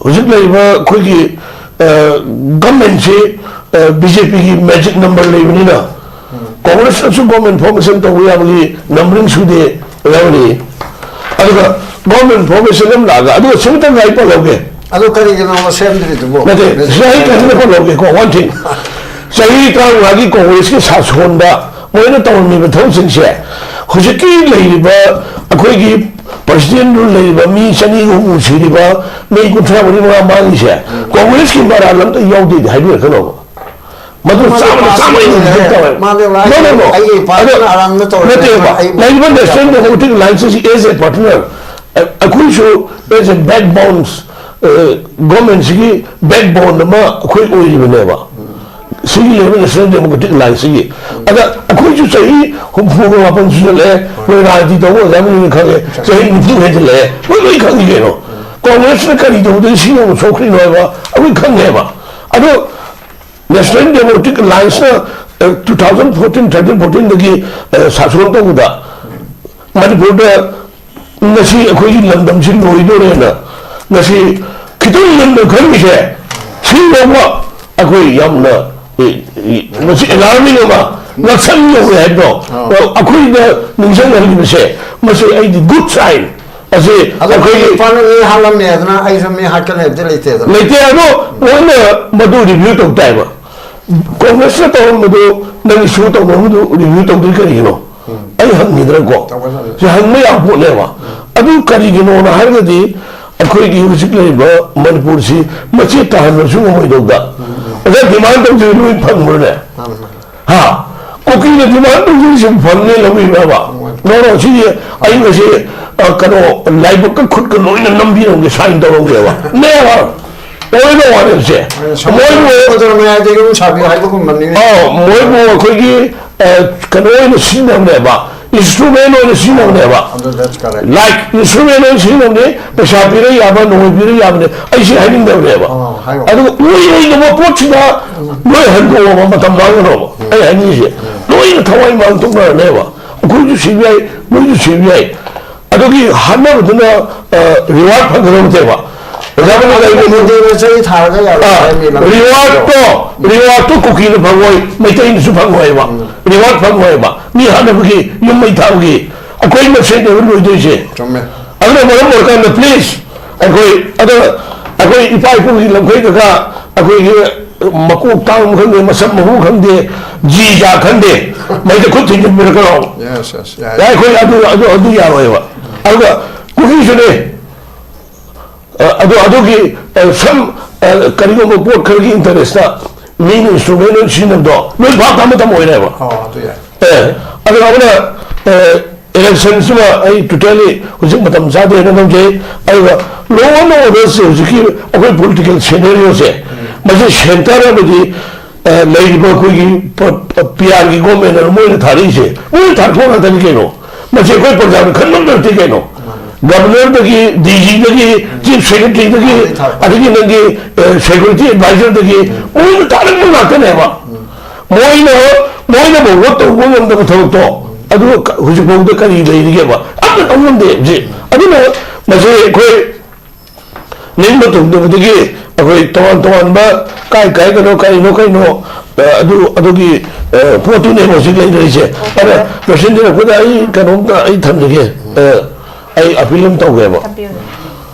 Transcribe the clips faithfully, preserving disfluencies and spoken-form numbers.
ꯍꯧꯖꯤꯛ ꯂꯩꯔꯤꯕ ꯑꯩꯈꯣꯏꯒꯤ ꯒꯚꯔꯟꯃꯦꯟꯁꯤ ꯕꯤ ꯖꯦ ꯄꯤꯒꯤ ꯃꯦꯖꯤꯛ ꯅꯝꯕꯔ ꯂꯩꯕꯅꯤꯅ, ꯀꯣꯡꯒ꯭ꯔꯦꯁꯅꯁꯨ ꯒꯣꯔꯃꯦꯟ ꯐꯣꯔꯃꯦꯁꯟ ꯇꯧꯕ ꯌꯥꯕꯒꯤ ꯅꯝꯕꯔꯤꯡ ꯁꯨꯗꯦ ꯌꯥꯎꯔꯤ꯫ ꯑꯗꯨꯒ ꯒꯣꯔꯃꯦꯟ ꯐꯣꯔꯃꯦꯁꯟ ꯑꯃ ꯂꯥꯛꯑꯒ, ꯑꯗꯨꯒ ꯁꯤꯃꯇꯪ ꯑꯩ ꯄꯜꯍꯧꯒꯦ꯫ ꯑꯗꯨ ꯀꯔꯤꯒꯤꯅꯣ ꯁꯦꯝꯗ꯭ꯔꯤꯗꯨꯕꯨ? ꯅꯠꯇꯦ, ꯁꯤ ꯑꯩ ꯀꯩꯅꯣꯗ ꯄꯜꯍꯧꯒꯦꯀꯣ, ꯋꯥꯟ ꯊꯤꯡ꯫ ꯆꯍꯤ ꯇꯔꯥꯃꯉꯥꯒꯤ ꯀꯣꯡꯒ꯭ꯔꯦꯁꯀꯤ ꯁꯥꯁꯣꯟꯗ ꯃꯣꯏꯅ ꯇꯧꯔꯝꯃꯤꯕ ꯊꯕꯛꯁꯤꯡꯁꯦ, ꯍꯧꯖꯤꯛꯀꯤ ꯂꯩꯔꯤꯕ ꯑꯩꯈꯣꯏꯒꯤ ꯄ꯭ꯔꯁꯤꯗꯦꯟ ꯔꯨꯜ ꯂꯩꯔꯤꯕ ꯃꯤ ꯆꯅꯤꯒ ꯍꯨꯝꯐꯨ ꯁꯤꯔꯤꯕ, ꯃꯤ ꯀꯨꯟꯊ꯭ꯔꯥ ꯃꯔꯤ ꯃꯉꯥ ꯃꯥꯡꯉꯤꯁꯦ, ꯀꯣꯡꯒ꯭ꯔꯦꯁꯀꯤ ꯃꯔꯥꯜ ꯑꯝꯇ ꯌꯥꯎꯗꯦꯗꯤ ꯍꯥꯏꯕꯤꯔꯛꯀꯅꯣꯕ꯫ ꯃꯗꯨ ꯃꯥꯅ ꯆꯥꯝꯃꯗ ꯆꯥꯝꯃ ꯑꯩ ꯄꯥꯝꯖꯕ ꯔꯤꯖꯦꯛ ꯇꯧꯋꯦ꯫ ꯃꯥꯅ ꯂꯥꯏ-, No, no, no. ꯑꯩꯒꯤ ꯄꯥꯔꯇꯤꯅ ꯑꯗꯣ ꯑꯔꯥꯟꯕ ꯇꯧꯔꯦ ꯅꯠꯇꯦꯕ, ꯍꯥꯏꯅ ꯑꯩ ꯂꯩꯔꯤꯕ National Democratic Alliance ꯑꯁꯤ as a partner, ꯑ-, ꯑꯩꯈꯣꯏꯁꯨ as a backbones, ꯑ, ꯒꯣꯔꯃꯦꯟꯁꯤꯒꯤ backbone ꯑꯃ ꯑꯩꯈꯣꯏ ꯑꯣꯏꯔꯤꯕꯅꯦꯕ꯫ ꯁꯤꯒꯤ ꯂꯩꯔꯤꯕ National Democratic Alliance ꯁꯤꯒꯤ꯫ ꯑꯗ ꯑꯩꯈꯣꯏꯁꯨ ꯆꯍꯤ ꯍꯨꯝꯐꯨꯒ ꯃꯥꯄꯟ ꯁꯨꯖꯜꯂꯛꯑꯦ, ꯅꯣꯏ ꯔꯥꯖꯅꯤꯇꯤ ꯇꯧꯕ ꯑꯣꯖꯥ ꯃꯤꯅ ꯈꯪꯉꯦ, ꯆꯍꯤ ꯅꯤꯐꯨ ꯍꯦꯟꯖꯜꯂꯛꯑꯦ, ꯂꯣꯏ, ꯂꯣꯏ ꯈꯪꯉꯤ ꯀꯩꯅꯣ꯫ ꯀꯣꯡꯒ꯭ꯔꯦꯁꯅ ꯀꯔꯤ ꯇꯧꯕꯗꯒꯤ ꯁꯤ ꯌꯧꯅ ꯁꯣꯛꯈ꯭ꯔꯤꯅꯣ ꯍꯥꯏꯕ ꯑꯩꯈꯣꯏ ꯈꯪꯉꯦꯕ꯫ ꯑꯗꯣ National Democratic Alliance ꯅ, ꯑ, two thousand fourteen, thirteen, fourteen ꯗꯒꯤ, ꯑ, ꯁꯥꯁꯣꯟ ꯇꯧꯕꯗ ꯃꯅꯤꯄꯨꯔꯗ ꯉꯁꯤ ꯑꯩꯈꯣꯏꯒꯤ ꯂꯝꯗꯝꯁꯤ ꯂꯣꯏꯗꯣꯔꯦꯅ ꯉꯁꯤ ꯈꯤꯇꯪ ꯉꯟꯅ ꯈꯪꯉꯤꯁꯦ, ꯁꯤ ꯐꯥꯎꯕ ꯑꯩꯈꯣꯏ ꯌꯥꯝꯅ, ꯑꯦ, ꯑꯦ, ꯃꯁꯤ alarming ꯑꯃ, ꯉꯛꯁꯪ ꯌꯧꯔꯦ ꯍꯥꯏꯕꯗꯣ, ꯑꯥ꯫ ꯑ, ꯑꯩꯈꯣꯏꯗ ꯅꯤꯡꯁꯤꯡꯍꯜꯂꯤꯕꯁꯦ, ꯃꯁꯤ ꯑꯩꯗꯤ good sign꯫ ꯑꯁꯤ ꯑꯗꯣ ꯑꯩꯈꯣꯏꯒꯤ ꯅꯨꯄꯥꯅ ꯃꯤ ꯍꯥꯠꯂꯝꯃꯦ ꯍꯥꯏꯗꯅ ꯑꯩꯁꯨ ꯃꯤ ꯍꯥꯠꯀꯅꯤ ꯍꯥꯏꯕꯗꯤ ꯂꯩꯇꯦꯗꯅ꯫ ꯂꯩꯇꯦ꯫ ꯑꯗꯣ ꯃꯣꯏꯅ ꯃꯗꯨ review ꯇꯧ ꯇꯥꯏꯕ꯫ ꯀꯣꯡꯒ꯭ꯔꯦꯁꯅ ꯇꯧꯔꯝꯕꯗꯨ ꯅꯪꯒꯤ ꯁꯣ ꯇꯧꯔꯝꯕꯗꯨ review ꯇꯧꯗ꯭ꯔꯤ ꯀꯔꯤꯒꯤꯅꯣ? ꯎꯝ꯫ ꯑꯩ ꯍꯪꯉꯤꯗꯅꯀꯣ꯫ ꯇꯧꯒꯗꯕꯅꯤ꯫ ꯁꯤ ꯍꯪꯕ ꯌꯥꯕ ꯄꯣꯠꯅꯦꯕ꯫ ꯎꯝ꯫ ꯑꯗꯨ ꯀꯔꯤꯒꯤꯅꯣꯅ ꯍꯥꯏꯔꯒꯗꯤ ꯑꯩꯈꯣꯏꯒꯤ ꯍꯧꯖꯤꯛ ꯂꯩꯔꯤꯕ ꯃꯅꯤꯄꯨꯔꯁꯤ ꯃꯆꯦꯠ ꯇꯥꯍꯟꯕꯁꯨ ꯉꯝꯃꯣꯏꯗꯧꯗ꯫ ꯎꯝ, ꯎꯝ꯫ ꯑꯣꯖꯥ, demand ꯇꯧꯖꯔꯤ ꯂꯣꯏ ꯐꯪꯕ꯭ꯔꯅꯦ? ꯃꯥꯅꯤ, ꯃꯥꯅꯤ꯫ ꯍꯥ? ꯀꯨꯀꯤꯅ demand ꯇꯧꯖꯔꯤꯁꯤ ꯐꯪꯅꯦ ꯂꯧꯕꯤꯕ꯭ꯔꯕ? ꯎꯝ꯫ No, no, ꯁꯤꯗꯤ ꯑꯩ ꯉꯁꯤ, ꯑ, ꯀꯩꯅꯣ, ꯂꯥꯏꯕꯛꯀ ꯈꯨꯠꯀ ꯂꯣꯏꯅ ꯅꯝꯕꯤꯔꯝꯒꯦ, sign ꯇꯧꯔꯝꯒꯦꯕ꯫ Never꯫ ꯑꯣꯏꯅ ꯋꯥꯔꯦꯞꯁꯦ꯫ ꯑꯩꯅ ꯁꯃꯨꯗ꯭ꯔ ꯃꯣꯏꯕꯨ ꯁꯃꯨꯗ꯭ꯔ ꯃꯌꯥꯏꯗ ꯌꯨꯝ ꯁꯥꯕꯤꯌꯨ ꯍꯥꯏꯕꯒꯨꯝꯕꯅꯤꯅꯦ꯫ ꯑꯧ, ꯃꯣꯏꯕꯨ ꯑꯩꯈꯣꯏꯒꯤ, ꯑ, ꯀꯩꯅꯣ ꯑꯣꯏꯅ ꯁꯤꯖꯤꯟꯅꯕꯅꯦꯕ, instrument ꯑꯣꯏꯅ ꯁꯤꯖꯤꯟꯅꯕꯅꯦꯕ꯫ ꯑꯗꯨ that's correct꯫ Like instrument ꯑꯣꯏꯅ ꯁꯤꯖꯤꯟꯅꯕꯅꯦ, ꯄꯩꯁꯥ ꯄꯤꯔ ꯌꯥꯕ, ꯅꯣꯡꯃꯩ ꯄꯤꯔ ꯌꯥꯕꯅꯦ, ꯑꯩ ꯁꯤ ꯍꯥꯏꯅꯤꯡꯗꯕꯅꯦꯕ꯫ ꯑꯣ, ꯍꯥꯏꯌꯣ꯫ ꯑꯗꯨꯒ ꯑꯣꯏꯔꯣꯏꯗꯕ ꯄꯣꯠꯁꯤꯗ ꯂꯣꯏ ꯍꯟꯗꯣꯛꯑꯕ, ꯃꯇꯝ ꯃꯥꯡꯍꯟꯅꯕ꯫ ꯑꯩ ꯍꯥꯏꯅꯤꯡꯉꯤꯁꯦ, ꯂꯣꯏꯅ ꯊꯋꯥꯏ ꯃꯥꯡꯊꯣꯛꯅꯔꯅꯦꯕ꯫ ꯑꯩꯈꯣꯏꯁꯨ ꯁꯤꯕ ꯌꯥꯏ, ꯅꯣꯏꯁꯨ ꯁꯤꯕ ꯌꯥꯏ꯫ ꯑꯗꯨꯒꯤ ꯍꯥꯠꯅꯕꯗꯨꯅ, ꯑ, reward ꯐꯪꯒꯗꯕ ꯅꯠꯇꯦꯕ꯫ ꯑꯣꯖꯥ ꯃꯅꯨ ꯂꯩꯕ ꯃꯣꯗꯦꯜꯅ ꯆꯍꯤ ꯊꯥꯔꯒ ꯌꯥꯔꯣꯏ ꯑꯥ, ꯍꯥꯏꯔꯝꯃꯤ ꯂꯝꯗꯝ꯫ Rewardꯇꯣ, rewardꯇꯣ ꯀꯨꯀꯤꯅ ꯐꯪꯉꯣꯏ, ꯃꯩꯇꯩꯅꯁꯨ ꯐꯪꯉꯣꯏꯕ꯫ ꯎꯝ꯫ Reward ꯐꯪꯉꯣꯏꯕ꯫ ꯃꯤ ꯍꯥꯠꯅꯕꯒꯤ, ꯌꯨꯝ ꯃꯩ ꯊꯥꯕꯒꯤ, ꯑꯩꯈꯣꯏ ꯃꯁꯦꯟꯅꯦꯕ ꯂꯣꯏꯗꯣꯏꯁꯦ꯫ ꯆꯨꯝꯃꯦ꯫ ꯑꯗꯨꯅ ꯃꯔꯝ ꯑꯣꯏꯔꯀꯥꯟꯗ, please, ꯑꯩꯈꯣꯏ, ꯑꯗ, ꯑꯩꯈꯣꯏ ꯏꯄꯥ ꯏꯄꯨꯒꯤ ꯂꯝꯈꯩꯗꯒ ꯑꯩꯈꯣꯏꯒꯤ ꯃꯀꯣꯛ ꯇꯥꯡꯕ ꯈꯪꯗꯦ, ꯃꯁꯝ ꯃꯍꯨ ꯈꯪꯗꯦ, ꯖꯤ ꯖꯥ ꯈꯪꯗꯦ, ꯃꯩꯗ ꯈꯨꯠ ꯊꯤꯡꯖꯤꯟꯕꯤꯔꯛꯀꯅꯣ꯫ Yes, yes, ꯌꯥꯏ꯫ ꯌꯥꯏ, ꯑꯩꯈꯣꯏ ꯑꯗꯨ, ꯑꯗꯨ, ꯑꯗꯨ ꯌꯥꯔꯣꯏꯕ꯫ ꯑꯗꯨꯒ ꯀꯨꯀꯤꯁꯨꯅꯦ, ꯑ, ꯑꯗꯨ, ꯑꯗꯨꯒꯤ, ꯑ, ꯁꯝ, ꯑ, ꯀꯔꯤꯒꯨꯝꯕ ꯄꯣꯠ ꯈꯔꯒꯤ interestꯇ ꯃꯤꯅ instrument ꯑꯣꯏꯅ ꯁꯤꯖꯤꯟꯅꯕꯗꯣ ꯂꯣꯏ ꯚꯥꯞ ꯇꯥꯕ ꯃꯇꯝ ꯑꯣꯏꯔꯦꯕ꯫ ꯑꯣ, ꯑꯗꯨ ꯌꯥꯏ꯫ ꯑꯦ, ꯑꯗꯨꯒ ꯑꯃꯅ, ꯑ, electionꯁꯤꯃ ꯑꯩ totally ꯍꯧꯖꯤꯛ ꯃꯇꯝ ꯆꯥꯗꯦꯅ ꯂꯧꯖꯩ꯫ ꯑꯗꯨꯒ law and orderꯁꯦ ꯍꯧꯖꯤꯛꯀꯤ ꯑꯩꯈꯣꯏ political scenarioꯁꯦ, ꯃꯁꯤ centre ꯑꯃꯗꯤ, ꯑ, ꯂꯩꯔꯤꯕ ꯑꯩꯈꯣꯏꯒꯤ ꯄ-, ꯄ-, ꯄꯤꯌꯥꯔꯒꯤ governmentꯅ ꯃꯣꯏꯅ ꯊꯥꯔꯛꯏꯁꯦ, ꯃꯣꯏꯅ ꯊꯥꯔꯛꯄ ꯉꯥꯛꯇꯅꯤ ꯀꯩꯅꯣ꯫ ꯃꯁꯤ ꯑꯩꯈꯣꯏ ꯄ꯭ꯔꯖꯥꯅ ꯈꯟꯕ ꯅꯠꯇꯦ ꯀꯩꯅꯣ꯫ Governorꯗꯒꯤ, DGꯗꯒꯤ, Chief Secretaryꯗꯒꯤ, ꯑꯗꯒꯤ ꯅꯪꯒꯤ, ꯑ, security advisorꯗꯒꯤ ꯃꯣꯏꯅ ꯊꯥꯔꯛꯄ ꯉꯥꯛꯇꯅꯦꯕ꯫ ꯃꯣꯏꯅ, ꯃꯣꯏꯅ ꯐꯥꯎꯕ ꯇꯧꯕ ꯉꯝꯗꯕ ꯊꯕꯛꯇꯣ ꯑꯗꯨ ꯀ-, ꯍꯧꯖꯤꯛꯐꯥꯎꯗ ꯀꯔꯤ ꯂꯩꯔꯤꯒꯦꯕ? ꯑꯝꯇ ꯇꯧ ꯉꯝꯗꯦ ꯍꯧꯖꯤꯛ꯫ ꯑꯗꯨꯅ ꯃꯁꯤ ꯑꯩꯈꯣꯏ ꯅꯤꯡꯕ ꯊꯨꯡꯗꯕꯗꯒꯤ ꯑꯩꯈꯣꯏ ꯇꯣꯉꯥꯟ ꯇꯣꯉꯥꯟꯕ ꯀꯥꯏ ꯀꯥꯏꯗꯅꯣ ꯀꯔꯤꯅꯣ ꯀꯩꯅꯣ, ꯑ, ꯑꯗꯨ, ꯑꯗꯨꯒꯤ, ꯑ, ꯄꯣꯠꯇꯨꯅꯦꯕ ꯍꯧꯖꯤꯛ ꯂꯩꯅꯔꯤꯁꯦ꯫ ꯑꯗ ꯂꯣꯏꯁꯤꯟꯖꯔꯛꯄꯗ ꯑꯩ ꯀꯩꯅꯣꯝꯇ ꯑꯩ ꯊꯝꯖꯒꯦ꯫ ꯑ, ꯑꯩ appeal ꯑꯃ ꯇꯧꯒꯦꯕ꯫ ꯊꯝꯕꯤꯌꯨꯅꯦ꯫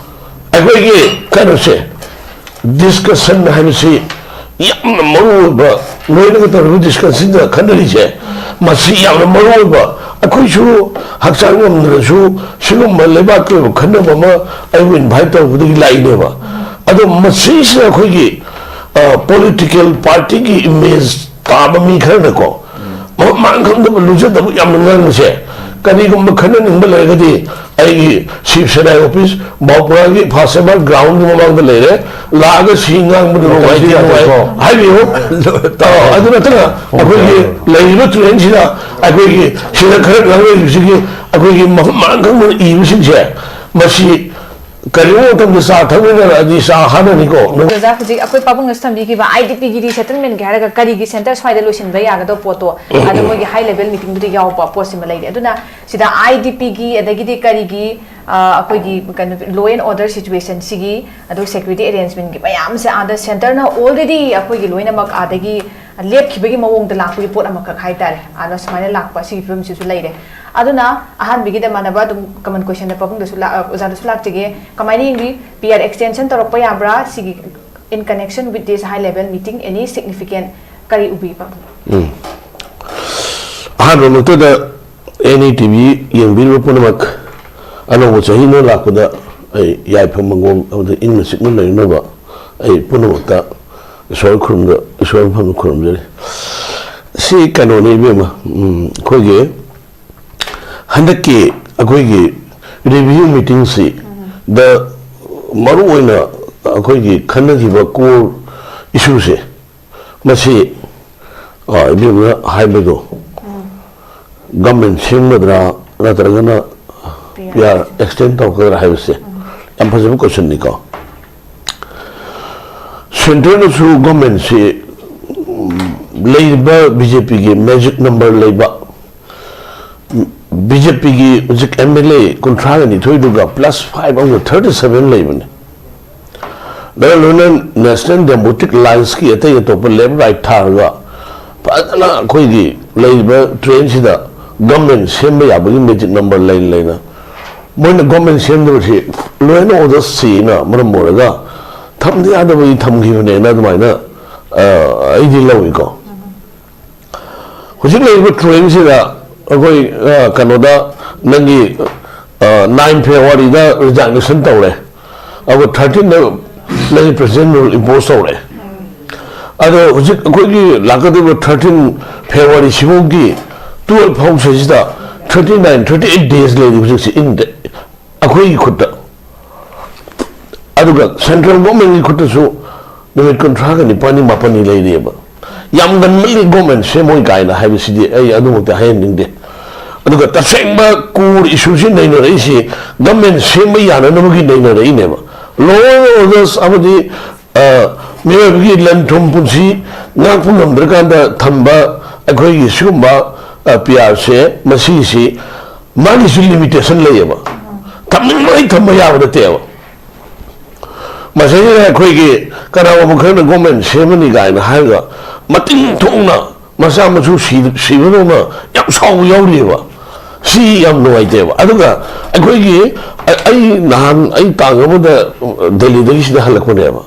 ꯑꯩꯈꯣꯏꯒꯤ ꯀꯩꯅꯣꯁꯦ, discussion ꯍꯥꯏꯕꯁꯤ ꯌꯥꯝꯅ ꯃꯔꯨ ꯑꯣꯏꯕ, ꯂꯣꯏꯅꯒ ꯇꯧꯔꯤꯕ discussionꯗ ꯈꯟꯅꯔꯤꯁꯦ, ꯃꯁꯤ ꯌꯥꯝꯅ ꯃꯔꯨ ꯑꯣꯏꯕ꯫ ꯑꯩꯈꯣꯏꯁꯨ ꯍꯛꯆꯥꯡ ꯉꯝꯗ꯭ꯔꯁꯨ ꯁꯤꯒꯨꯝꯕ ꯂꯩꯕꯥꯛꯀꯤ ꯑꯣꯏꯕ ꯈꯟꯅꯕ ꯑꯃ ꯑꯩꯕꯨ invite ꯇꯧꯔꯛꯄꯗꯒꯤ ꯂꯥꯛꯏꯅꯦꯕ꯫ ꯑꯗꯣ ꯃꯁꯤꯁꯤꯅ ꯑꯩꯈꯣꯏꯒꯤ, ꯑ, political partyꯒꯤ image ꯇꯥꯕ ꯃꯤ ꯈꯔꯅꯀꯣ, ꯃꯐꯝ ꯃꯔꯥꯡ ꯈꯪꯗꯕ, ꯂꯨꯖꯗꯕ ꯌꯥꯝꯅ ꯉꯥꯡꯕꯁꯦ, ꯀꯔꯤꯒꯨꯝꯕ ꯈꯟꯅꯅꯤꯡꯕ ꯂꯩꯔꯒꯗꯤ ꯑꯩꯒꯤ ꯁꯤꯕ ꯁꯦꯅꯥ office ꯕꯥꯎꯄꯨꯔꯥꯒꯤ first ever groundꯒꯤ ꯃꯃꯥꯡꯗ ꯂꯩꯔꯦ, ꯂꯥꯛꯑꯒ ꯁꯤ ꯉꯥꯡꯕꯗ ꯃꯇꯝꯁꯤ ꯅꯨꯡꯉꯥꯏꯇꯦ, ꯅꯨꯡꯉꯥꯏ ꯌꯥꯗꯦꯀꯣ꯫ ꯍꯥꯏꯕꯤꯌꯨ꯫ ꯑꯣ, ꯑꯗꯨ ꯅꯠꯇꯅ ꯑꯩꯈꯣꯏꯒꯤ ꯂꯩꯔꯤꯕ ꯇꯨꯔꯦꯟꯁꯤꯗ ꯑꯩꯈꯣꯏꯒꯤ ꯁꯤꯗ ꯈꯔ ꯉꯥꯡꯅꯔꯤꯕꯁꯤꯒꯤ ꯑꯩꯈꯣꯏꯒꯤ ꯃꯐꯝ ꯃꯔꯥꯡ ꯈꯪꯗꯅ ꯏꯕꯁꯤꯡꯁꯦ, ꯃꯁꯤ ꯀꯔꯤꯒꯨꯝꯕ ꯃꯇꯝꯗ ꯆꯥ ꯊꯛꯃꯤꯟꯅꯔꯛꯑꯗꯤ ꯆꯥ ꯍꯥꯟꯅꯅꯤꯀꯣ꯫ ꯑꯣꯖꯥ, ꯍꯧꯖꯤꯛ ꯑꯩꯈꯣꯏ ꯄꯥꯕꯨꯡꯅꯁꯨ ꯊꯝꯕꯤꯈꯤꯕ ꯑꯥꯏ ꯗꯤ ꯄꯤꯒꯤ ꯔꯤꯁꯦꯇꯜꯃꯦꯟꯒꯤ ꯍꯥꯏꯔꯒ ꯀꯔꯤꯒꯤ ꯁꯦꯟꯇꯔ ꯁ꯭ꯋꯥꯏꯗ ꯂꯣꯏꯁꯤꯟꯕ ꯌꯥꯒꯗꯧꯕ ꯄꯣꯠꯇꯣ, ꯑꯗꯣ ꯃꯣꯏꯒꯤ ꯍꯥꯏ ꯂꯦꯚꯦꯜ ꯃꯤꯇꯤꯡꯗꯨꯗ ꯌꯥꯎꯕ ꯄꯣꯠꯁꯤꯃ ꯂꯩꯔꯦ꯫ ꯑꯗꯨꯅ ꯁꯤꯗ ꯑꯥꯏ ꯗꯤ ꯄꯤꯒꯤ, ꯑꯗꯒꯤꯗꯤ ꯀꯔꯤꯒꯤ, ꯑ, ꯑꯩꯈꯣꯏꯒꯤ ꯀꯩꯅꯣ, ꯂꯣ ꯑꯦꯟ ꯑꯣꯔꯗꯔ ꯁꯤꯆꯨꯋꯦꯁꯟꯁꯤꯒꯤ, ꯑꯗꯣ ꯁꯦꯀ꯭ꯌꯨꯔꯤꯇꯤ ꯑꯦꯔꯦꯟꯖꯃꯦꯟꯒꯤ ꯃꯌꯥꯝꯁꯦ ꯑꯥꯗ ꯁꯦꯟꯇꯔꯅ ꯑꯣꯜꯔꯦꯗꯤ ꯑꯩꯈꯣꯏꯒꯤ ꯂꯣꯏꯅꯃꯛ ꯑꯥꯗꯒꯤ ꯂꯦꯞꯈꯤꯕꯒꯤ ꯃꯑꯣꯡꯗ ꯂꯥꯛꯄꯒꯤ ꯄꯣꯠ ꯑꯃꯈꯛ ꯍꯥꯏꯇꯥꯔꯦ꯫ ꯑꯗꯣ ꯁꯨꯃꯥꯏꯅ ꯂꯥꯛꯄ ꯁꯤꯒꯤ ꯐꯤꯕꯝꯁꯤꯁꯨ ꯂꯩꯔꯦ꯫ ꯑꯗꯨꯅ ꯑꯍꯥꯟꯕꯒꯤꯗ ꯃꯥꯟꯅꯕ ꯑꯗꯨꯝ ꯀꯃꯟ ꯀꯣꯏꯁꯟꯗ ꯄꯥꯕꯨꯡꯗꯁꯨ ꯂꯥꯛ-, ꯑ, ꯑꯣꯖꯥꯗꯁꯨ ꯂꯥꯛꯆꯒꯦ꯫ ꯀꯃꯥꯏꯅ ꯌꯦꯡꯕꯤ? ꯄꯤ ꯑꯥꯔ ꯑꯦꯛꯁꯇꯦꯟꯁꯟ ꯇꯧꯔꯛꯄ ꯌꯥꯕ꯭ꯔꯥ? ꯁꯤꯒꯤ, in connection with this high level meeting, any significant ꯀꯔꯤ ꯎꯕꯤ, ꯄꯥꯕꯨꯡ? ꯎꯝ꯫ ꯑꯍꯥꯟꯕꯃꯛꯇꯗ ꯑꯦꯟ ꯏ ꯇꯤ ꯚꯤ ꯌꯦꯡꯕꯤꯔꯤꯕ ꯄꯨꯝꯅꯃꯛ, ꯑꯅꯧꯕ ꯆꯍꯤ ꯑꯃ ꯂꯥꯛꯄꯗ ꯑꯩ ꯌꯥꯏꯐ ꯃꯪꯒꯣꯜ ꯑꯃꯗꯤ ꯏꯪꯅ ꯆꯤꯛꯅ ꯂꯩꯅꯅꯕ ꯑꯩ ꯄꯨꯝꯅꯃꯛꯇ ꯏꯁꯣꯔ ꯈꯨꯔꯨꯝꯗ, ꯏꯁꯣꯔ ꯃꯐꯝꯗ ꯈꯨꯔꯨꯝꯖꯔꯤ꯫ ꯁꯤ ꯀꯩꯅꯣꯅꯤ ꯏꯕꯦꯝꯃ, ꯎꯝ, ꯑꯩꯈꯣꯏꯒꯤ ꯍꯟꯗꯛꯀꯤ ꯑꯩꯈꯣꯏꯒꯤ ꯔꯤꯚꯤꯌꯨ ꯃꯤꯇꯤꯡꯁꯤ ꯗ ꯃꯔꯨ ꯑꯣꯏꯅ ꯑꯩꯈꯣꯏꯒꯤ ꯈꯟꯅꯈꯤꯕ ꯀꯣꯔ ꯏꯁꯨꯁꯦ, ꯃꯁꯤ, ꯑ, ꯏꯕꯦꯝꯃꯅ ꯍꯥꯏꯕꯗꯣ, ꯒꯃꯦꯟ ꯁꯦꯝꯒꯗ꯭ꯔꯥ ꯅꯠꯇ꯭ꯔꯒꯅ ꯄꯤ ꯑꯥꯔ ꯑꯦꯛꯁꯇꯦꯟ ꯇꯧꯔꯛꯀꯗ꯭ꯔꯥ ꯍꯥꯏꯕꯁꯦ ꯌꯥꯝ ꯐꯖꯕ ꯀꯣꯏꯁꯟꯅꯤꯀꯣ꯫ ꯁꯦꯟꯇ꯭ꯔꯦꯜꯅꯁꯨ ꯒꯣꯔꯃꯦꯟꯁꯤ, ꯎꯝ, ꯂꯩꯔꯤꯕ ꯕꯤ ꯖꯦ ꯄꯤꯒꯤ ꯃꯦꯖꯤꯛ ꯅꯝꯕꯔ ꯂꯩꯕ, ꯕꯤ ꯖꯦ ꯄꯤꯒꯤ ꯍꯧꯖꯤꯛ ꯑꯦꯝ ꯑꯦꯜ ꯑꯦ ꯀꯨꯟꯊ꯭ꯔꯥꯒ ꯅꯤꯊꯣꯏꯗꯨꯒ ꯄ꯭ꯂꯁ ꯐꯥꯏꯚ ꯑꯃꯒ ꯊꯥꯔꯇꯤ ꯁꯚꯦꯟ ꯂꯩꯕꯅꯤ꯫ ꯅꯪ ꯂꯣꯏꯅ ꯅꯦꯁꯅꯦꯜ ꯗꯦꯃꯣꯀ꯭ꯔꯦꯇꯤꯛ ꯑꯦꯂꯥꯏꯟꯁꯀꯤ ꯑꯇꯩ ꯑꯇꯣꯞꯄ ꯂꯦꯐ ꯔꯥꯏꯠ ꯊꯥꯔꯒ ꯐꯖꯅ ꯑꯩꯈꯣꯏꯒꯤ ꯂꯩꯔꯤꯕ ꯇ꯭ꯔꯦꯟꯁꯤꯗ ꯒꯣꯔꯃꯦꯟ ꯁꯦꯝꯕ ꯌꯥꯕꯒꯤ ꯃꯦꯖꯤꯛ ꯅꯝꯕꯔ ꯂꯩꯅ ꯂꯩꯅ ꯃꯣꯏꯅ ꯒꯣꯔꯃꯦꯟ ꯁꯦꯝꯗꯕꯁꯤ ꯂꯣ ꯑꯦꯟ ꯑꯣꯔꯗꯔꯁꯤꯅ ꯃꯔꯝ ꯑꯣꯏꯔꯒ ꯊꯝꯗ ꯌꯥꯗꯕꯒꯤ ꯊꯝꯈꯤꯕꯅꯦꯅ ꯑꯗꯨꯃꯥꯏꯅ, ꯑ, ꯑꯩꯗꯤ ꯂꯧꯏꯀꯣ꯫ ꯍꯧꯖꯤꯛ ꯂꯩꯔꯤꯕ ꯇ꯭ꯔꯦꯟꯁꯤꯗ ꯑꯩꯈꯣꯏ, ꯑ, ꯀꯩꯅꯣꯗ ꯅꯪꯒꯤ, ꯑ, ꯅꯥꯏꯟ ꯐꯦꯕ꯭ꯔꯨꯋꯥꯔꯤꯗ ꯔꯤꯖꯥꯏꯅꯦꯁꯟ ꯇꯧꯔꯦ, ꯑꯗꯨꯒ ꯊꯥꯔꯇꯤꯟꯗ ꯅꯪꯒꯤ ꯄ꯭ꯔꯦꯁꯤꯗꯦꯟ ꯔꯨꯜ ꯏꯝꯄꯣꯁ ꯇꯧꯔꯦ꯫ ꯑꯗꯣ ꯍꯧꯖꯤꯛ ꯑꯩꯈꯣꯏꯒꯤ ꯂꯥꯛꯀꯗꯧꯔꯤꯕ ꯊꯥꯔꯇꯤꯟ ꯐꯦꯕ꯭ꯔꯨꯋꯥꯔꯤ ꯁꯤꯐꯥꯎꯒꯤ ꯇꯨꯋꯦꯜꯐ ꯐꯥꯎ ꯁꯤꯗ thirty nine, thirty eight days ꯂꯩꯔꯤ ꯍꯧꯖꯤꯛꯁꯦ ꯏꯟꯗ ꯑꯩꯈꯣꯏꯒꯤ ꯈꯨꯠꯇ꯫ ꯑꯗꯨꯒ ꯁꯦꯟꯇ꯭ꯔꯦꯜ ꯒꯣꯔꯃꯦꯟꯒꯤ ꯈꯨꯠꯇꯁꯨ ꯅꯨꯃꯤꯠ ꯀꯨꯟꯊ꯭ꯔꯥꯒ ꯅꯤꯄꯥꯜꯅꯤ, ꯃꯥꯄꯜꯅꯤ ꯂꯩꯔꯤꯑꯕ꯫ ꯌꯥꯝ ꯉꯟꯃꯜꯂꯤ ꯒꯣꯔꯃꯦꯟ ꯁꯦꯝꯃꯣꯏ ꯀꯥꯏꯅ ꯍꯥꯏꯕꯁꯤꯗꯤ ꯑꯩ ꯑꯗꯨꯃꯛꯇꯤ ꯍꯥꯏꯍꯟꯅꯤꯡꯗꯦ꯫ ꯑꯗꯨꯒ ꯇꯁꯦꯡꯕ core issue ꯁꯤ ꯅꯩꯅꯔꯛꯏꯁꯤ government ꯁꯦꯝꯕ ꯌꯥꯅꯅꯕꯒꯤ ꯅꯩꯅꯔꯛꯏꯅꯦꯕ꯫ Law and orders ꯑꯃꯗꯤ, ꯑ, ꯃꯤꯑꯣꯏꯕꯒꯤ ꯂꯟ ꯊꯨꯝ ꯄꯨꯟꯁꯤ ꯉꯥꯛꯄ ꯉꯝꯗ꯭ꯔꯀꯥꯟꯗ ꯊꯝꯕ ꯑꯩꯈꯣꯏꯒꯤ ꯁꯤꯒꯨꯝꯕ, ꯑ, P R ꯁꯦ, ꯃꯁꯤꯁꯤ ꯃꯥꯒꯤꯁꯨ limitation ꯂꯩꯌꯦꯕ꯫ ꯊꯝꯅꯤꯡꯕ ꯃꯈꯩ ꯊꯝꯕ ꯌꯥꯕ ꯅꯠꯇꯦꯕ꯫ ꯃꯁꯤꯗ ꯑꯩꯈꯣꯏꯒꯤ ꯀꯅꯥꯒꯨꯝꯕ ꯈꯔꯅ government ꯁꯦꯝꯃꯅꯤ ꯀꯥꯏꯅ ꯍꯥꯏꯔꯒ ꯃꯇꯤꯡ ꯊꯣꯛꯅ ꯃꯆꯥ ꯃꯁꯨ ꯁꯤ-, ꯁꯤꯕꯗꯧꯅ ꯌꯥꯝ ꯁꯥꯎꯕ ꯌꯥꯎꯔꯤꯑꯕ꯫ ꯁꯤ ꯌꯥꯝ ꯅꯨꯡꯉꯥꯏꯇꯦꯕ꯫ ꯑꯗꯨꯒ ꯑꯩꯈꯣꯏꯒꯤ, ꯑ-, ꯑꯩ ꯅꯍꯥꯟ, ꯑꯩ ꯇꯥꯡ ꯑꯃꯗ ꯗꯦꯜꯂꯤꯗꯒꯤ ꯁꯤꯗ ꯍꯜꯂꯛꯄꯅꯦꯕ꯫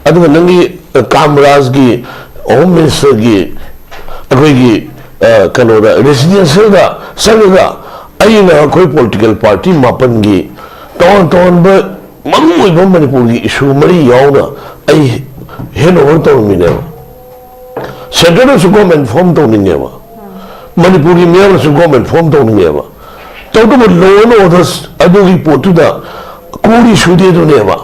ꯑꯗꯨꯒ ꯅꯪꯒꯤ, ꯑ, ꯀꯥꯝꯔꯥꯖꯒꯤ, Home Minister ꯒꯤ ꯑꯩꯈꯣꯏꯒꯤ, ꯑ, ꯀꯩꯅꯣꯗ, residential ꯗ ꯆꯪꯉꯒ ꯑꯩꯅ ꯑꯩꯈꯣꯏ political party ꯃꯥꯄꯟꯒꯤ ꯇꯣꯉꯥꯟ ꯇꯣꯉꯥꯟꯕ ꯃꯔꯨꯑꯣꯏꯕ ꯃꯅꯤꯄꯨꯔꯒꯤ issue ꯃꯔꯤ ꯌꯥꯎꯅ ꯑꯩ hand over ꯇꯧꯔꯝꯃꯤꯅꯦꯕ꯫ Centre ꯗꯁꯨ government form ꯇꯧꯅꯤꯡꯉꯦꯕ, ꯃꯅꯤꯄꯨꯔꯒꯤ ꯃꯤꯌꯥꯝꯅꯁꯨ government form ꯇꯧꯅꯤꯡꯉꯦꯕ꯫ ꯇꯧꯗꯕ law and orders ꯑꯗꯨꯒꯤ ꯄꯣꯠꯇꯨꯗ core issue ꯗꯤ ꯑꯗꯨꯅꯦꯕ꯫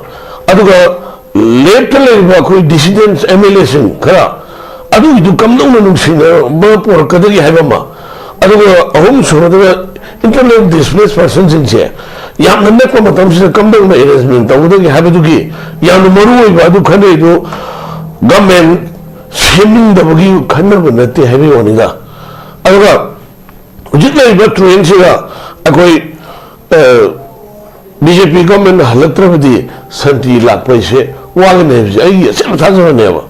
ꯑꯗꯨꯒ left ꯇ ꯂꯩꯔꯤꯕ ꯑꯩꯈꯣꯏ dissident M L A ꯁꯤꯡ ꯈꯔ, ꯑꯗꯨꯒꯤꯗꯨ ꯀꯝꯗꯧꯅ ꯅꯨꯡꯁꯤꯅꯕ ꯄꯣꯔꯛꯀꯗꯒꯦ ꯍꯥꯏꯕ ꯑꯃ, ꯑꯗꯨꯒ ꯑꯍꯨꯝ ꯁꯨꯕꯗꯅ internally displaced person ꯁꯤꯡꯁꯦ ꯌꯥꯝꯅ ꯅꯛꯄ ꯃꯇꯝꯁꯤꯗ ꯀꯝꯗꯧꯅ arrangement ꯇꯧꯒꯗꯒꯦ ꯍꯥꯏꯕꯗꯨꯒꯤ ꯌꯥꯝꯅ ꯃꯔꯨ ꯑꯣꯏꯕ ꯑꯗꯨ ꯈꯟꯅꯩꯗꯨ government ꯁꯦꯝꯅꯤꯡꯗꯕꯒꯤ ꯈꯟꯅꯕ ꯅꯠꯇꯦ ꯍꯥꯏꯕꯒꯤ ꯋꯥꯅꯤꯗ꯫ ꯑꯗꯨꯒ ꯍꯧꯖꯤꯛ ꯂꯩꯔꯤꯕ trend ꯁꯤꯒ ꯑꯩꯈꯣꯏ, ꯑ, B J P government ꯅ ꯍꯜꯂꯛꯇ꯭ꯔꯕꯗꯤ ꯁꯥꯟꯇꯤ ꯂꯥꯛꯄ ꯍꯥꯏꯁꯦ ꯋꯥꯒꯅꯤ ꯍꯥꯏꯕꯁꯦ ꯑꯩꯒꯤ ꯑꯆꯦꯠꯄ ꯊꯥꯖꯕꯅꯦꯕ꯫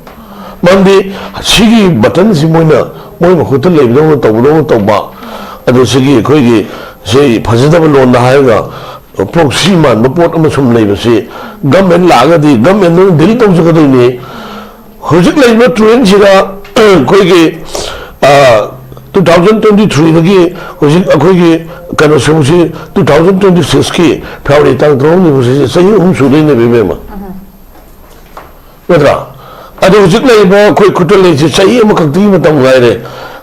ꯃꯔꯝꯗꯤ ꯁꯤꯒꯤ button ꯁꯤ ꯃꯣꯏꯅ, ꯃꯣꯏ ꯃꯈꯨꯠꯇ ꯂꯩꯕꯗꯧꯅ ꯇꯧꯕꯗꯧꯅ ꯇꯧꯕ, ꯑꯗꯨ ꯁꯤꯒꯤ ꯑꯩꯈꯣꯏꯒꯤ ꯁꯤ ꯐꯖꯗꯕ ꯂꯣꯟꯗ ꯍꯥꯏꯔꯒ proxy ꯃꯥꯟꯕ ꯄꯣꯠ ꯑꯃ ꯁꯨꯝ ꯂꯩꯕꯁꯤ government ꯂꯥꯛꯑꯒꯗꯤ government ꯅ deal ꯇꯧꯖꯒꯗꯣꯏꯅꯤ꯫ ꯍꯧꯖꯤꯛ ꯂꯩꯔꯤꯕ trend ꯁꯤꯗ ꯑꯩꯈꯣꯏꯒꯤ, ꯑ, two thousand twenty three ꯗꯒꯤ ꯍꯧꯖꯤꯛ ꯑꯩꯈꯣꯏꯒꯤ ꯀꯩꯅꯣ ꯁꯤꯕꯨꯁꯤ two thousand twenty six ꯀꯤ February ꯇꯥꯡ ꯇꯔꯥꯍꯨꯝꯗꯣꯏ ꯐꯥꯎꯁꯤ ꯆꯍꯤ ꯑꯍꯨꯝ ꯁꯨꯗꯣꯏꯅꯦꯕ, ꯏꯕꯦꯝꯃ꯫ ꯅꯠꯇ꯭ꯔꯥ? ꯑꯗꯣ ꯍꯧꯖꯤꯛ ꯂꯩꯔꯤꯕ ꯑꯩꯈꯣꯏ ꯈꯨꯠꯇ ꯂꯩꯔꯤꯁꯦ ꯆꯍꯤ ꯑꯃꯈꯛꯇꯒꯤ ꯃꯇꯝ ꯉꯥꯏꯔꯦ꯫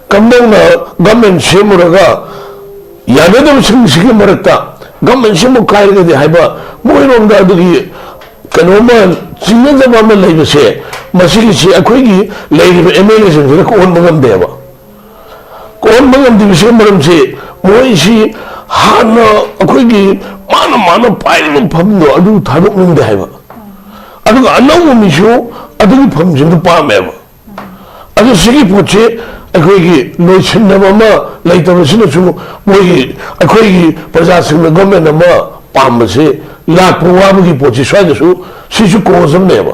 ꯀꯝꯗꯧꯅ government ꯁꯦꯝꯃꯨꯔꯒ ꯌꯥꯅꯗꯕꯁꯤꯡꯁꯤꯒꯤ ꯃꯔꯛꯇ government ꯁꯦꯝꯃꯨ ꯀꯥꯏꯔꯒꯗꯤ ꯍꯥꯏꯕ, ꯃꯣꯏꯔꯣꯝꯗ ꯑꯗꯨꯒꯤ ꯀꯩꯅꯣꯝꯃ ꯆꯤꯡꯅꯖꯕ ꯑꯃ ꯂꯩꯕꯁꯦ, ꯃꯁꯤꯒꯤꯁꯤ ꯑꯩꯈꯣꯏꯒꯤ ꯂꯩꯔꯤꯕ M L A ꯁꯤꯡꯁꯤꯅ ꯀꯣꯛꯍꯟꯕ ꯉꯝꯗꯦꯕ꯫ ꯀꯣꯛꯍꯟꯕ ꯉꯝꯗ꯭ꯔꯤꯕꯁꯤꯒꯤ ꯃꯔꯝꯁꯤ ꯃꯣꯏꯁꯤ ꯍꯥꯟꯅ ꯑꯩꯈꯣꯏꯒꯤ ꯃꯥꯅ ꯃꯥꯅ ꯄꯥꯏꯔꯤꯕ ꯐꯝꯗꯣ ꯑꯗꯨ ꯊꯥꯗꯣꯛꯅꯤꯡꯗꯦ ꯍꯥꯏꯕ, ꯑꯗꯨꯒ ꯑꯅꯧꯕ ꯃꯤꯁꯨ ꯑꯗꯨꯒꯤ ꯐꯝꯁꯤꯡꯗꯨ ꯄꯥꯝꯃꯦꯕ꯫ ꯑꯗꯨ ꯁꯤꯒꯤ ꯄꯣꯠꯁꯤ ꯑꯩꯈꯣꯏꯒꯤ ꯂꯣꯏꯁꯤꯟꯅꯕ ꯑꯃ ꯂꯩꯇꯕꯁꯤꯅꯁꯨ ꯃꯣꯏꯒꯤ, ꯑꯩꯈꯣꯏꯒꯤ ꯄ꯭ꯔꯖꯥꯁꯤꯡꯅ ꯒꯣꯔꯃꯦꯟ ꯑꯃ ꯄꯥꯝꯕꯁꯤ ꯂꯥꯛꯄ ꯋꯥꯕꯒꯤ ꯄꯣꯠꯁꯤ ꯁ꯭ꯋꯥꯏꯗꯁꯨ ꯁꯤꯁꯨ ꯀꯣꯖ ꯑꯃꯅꯦꯕ꯫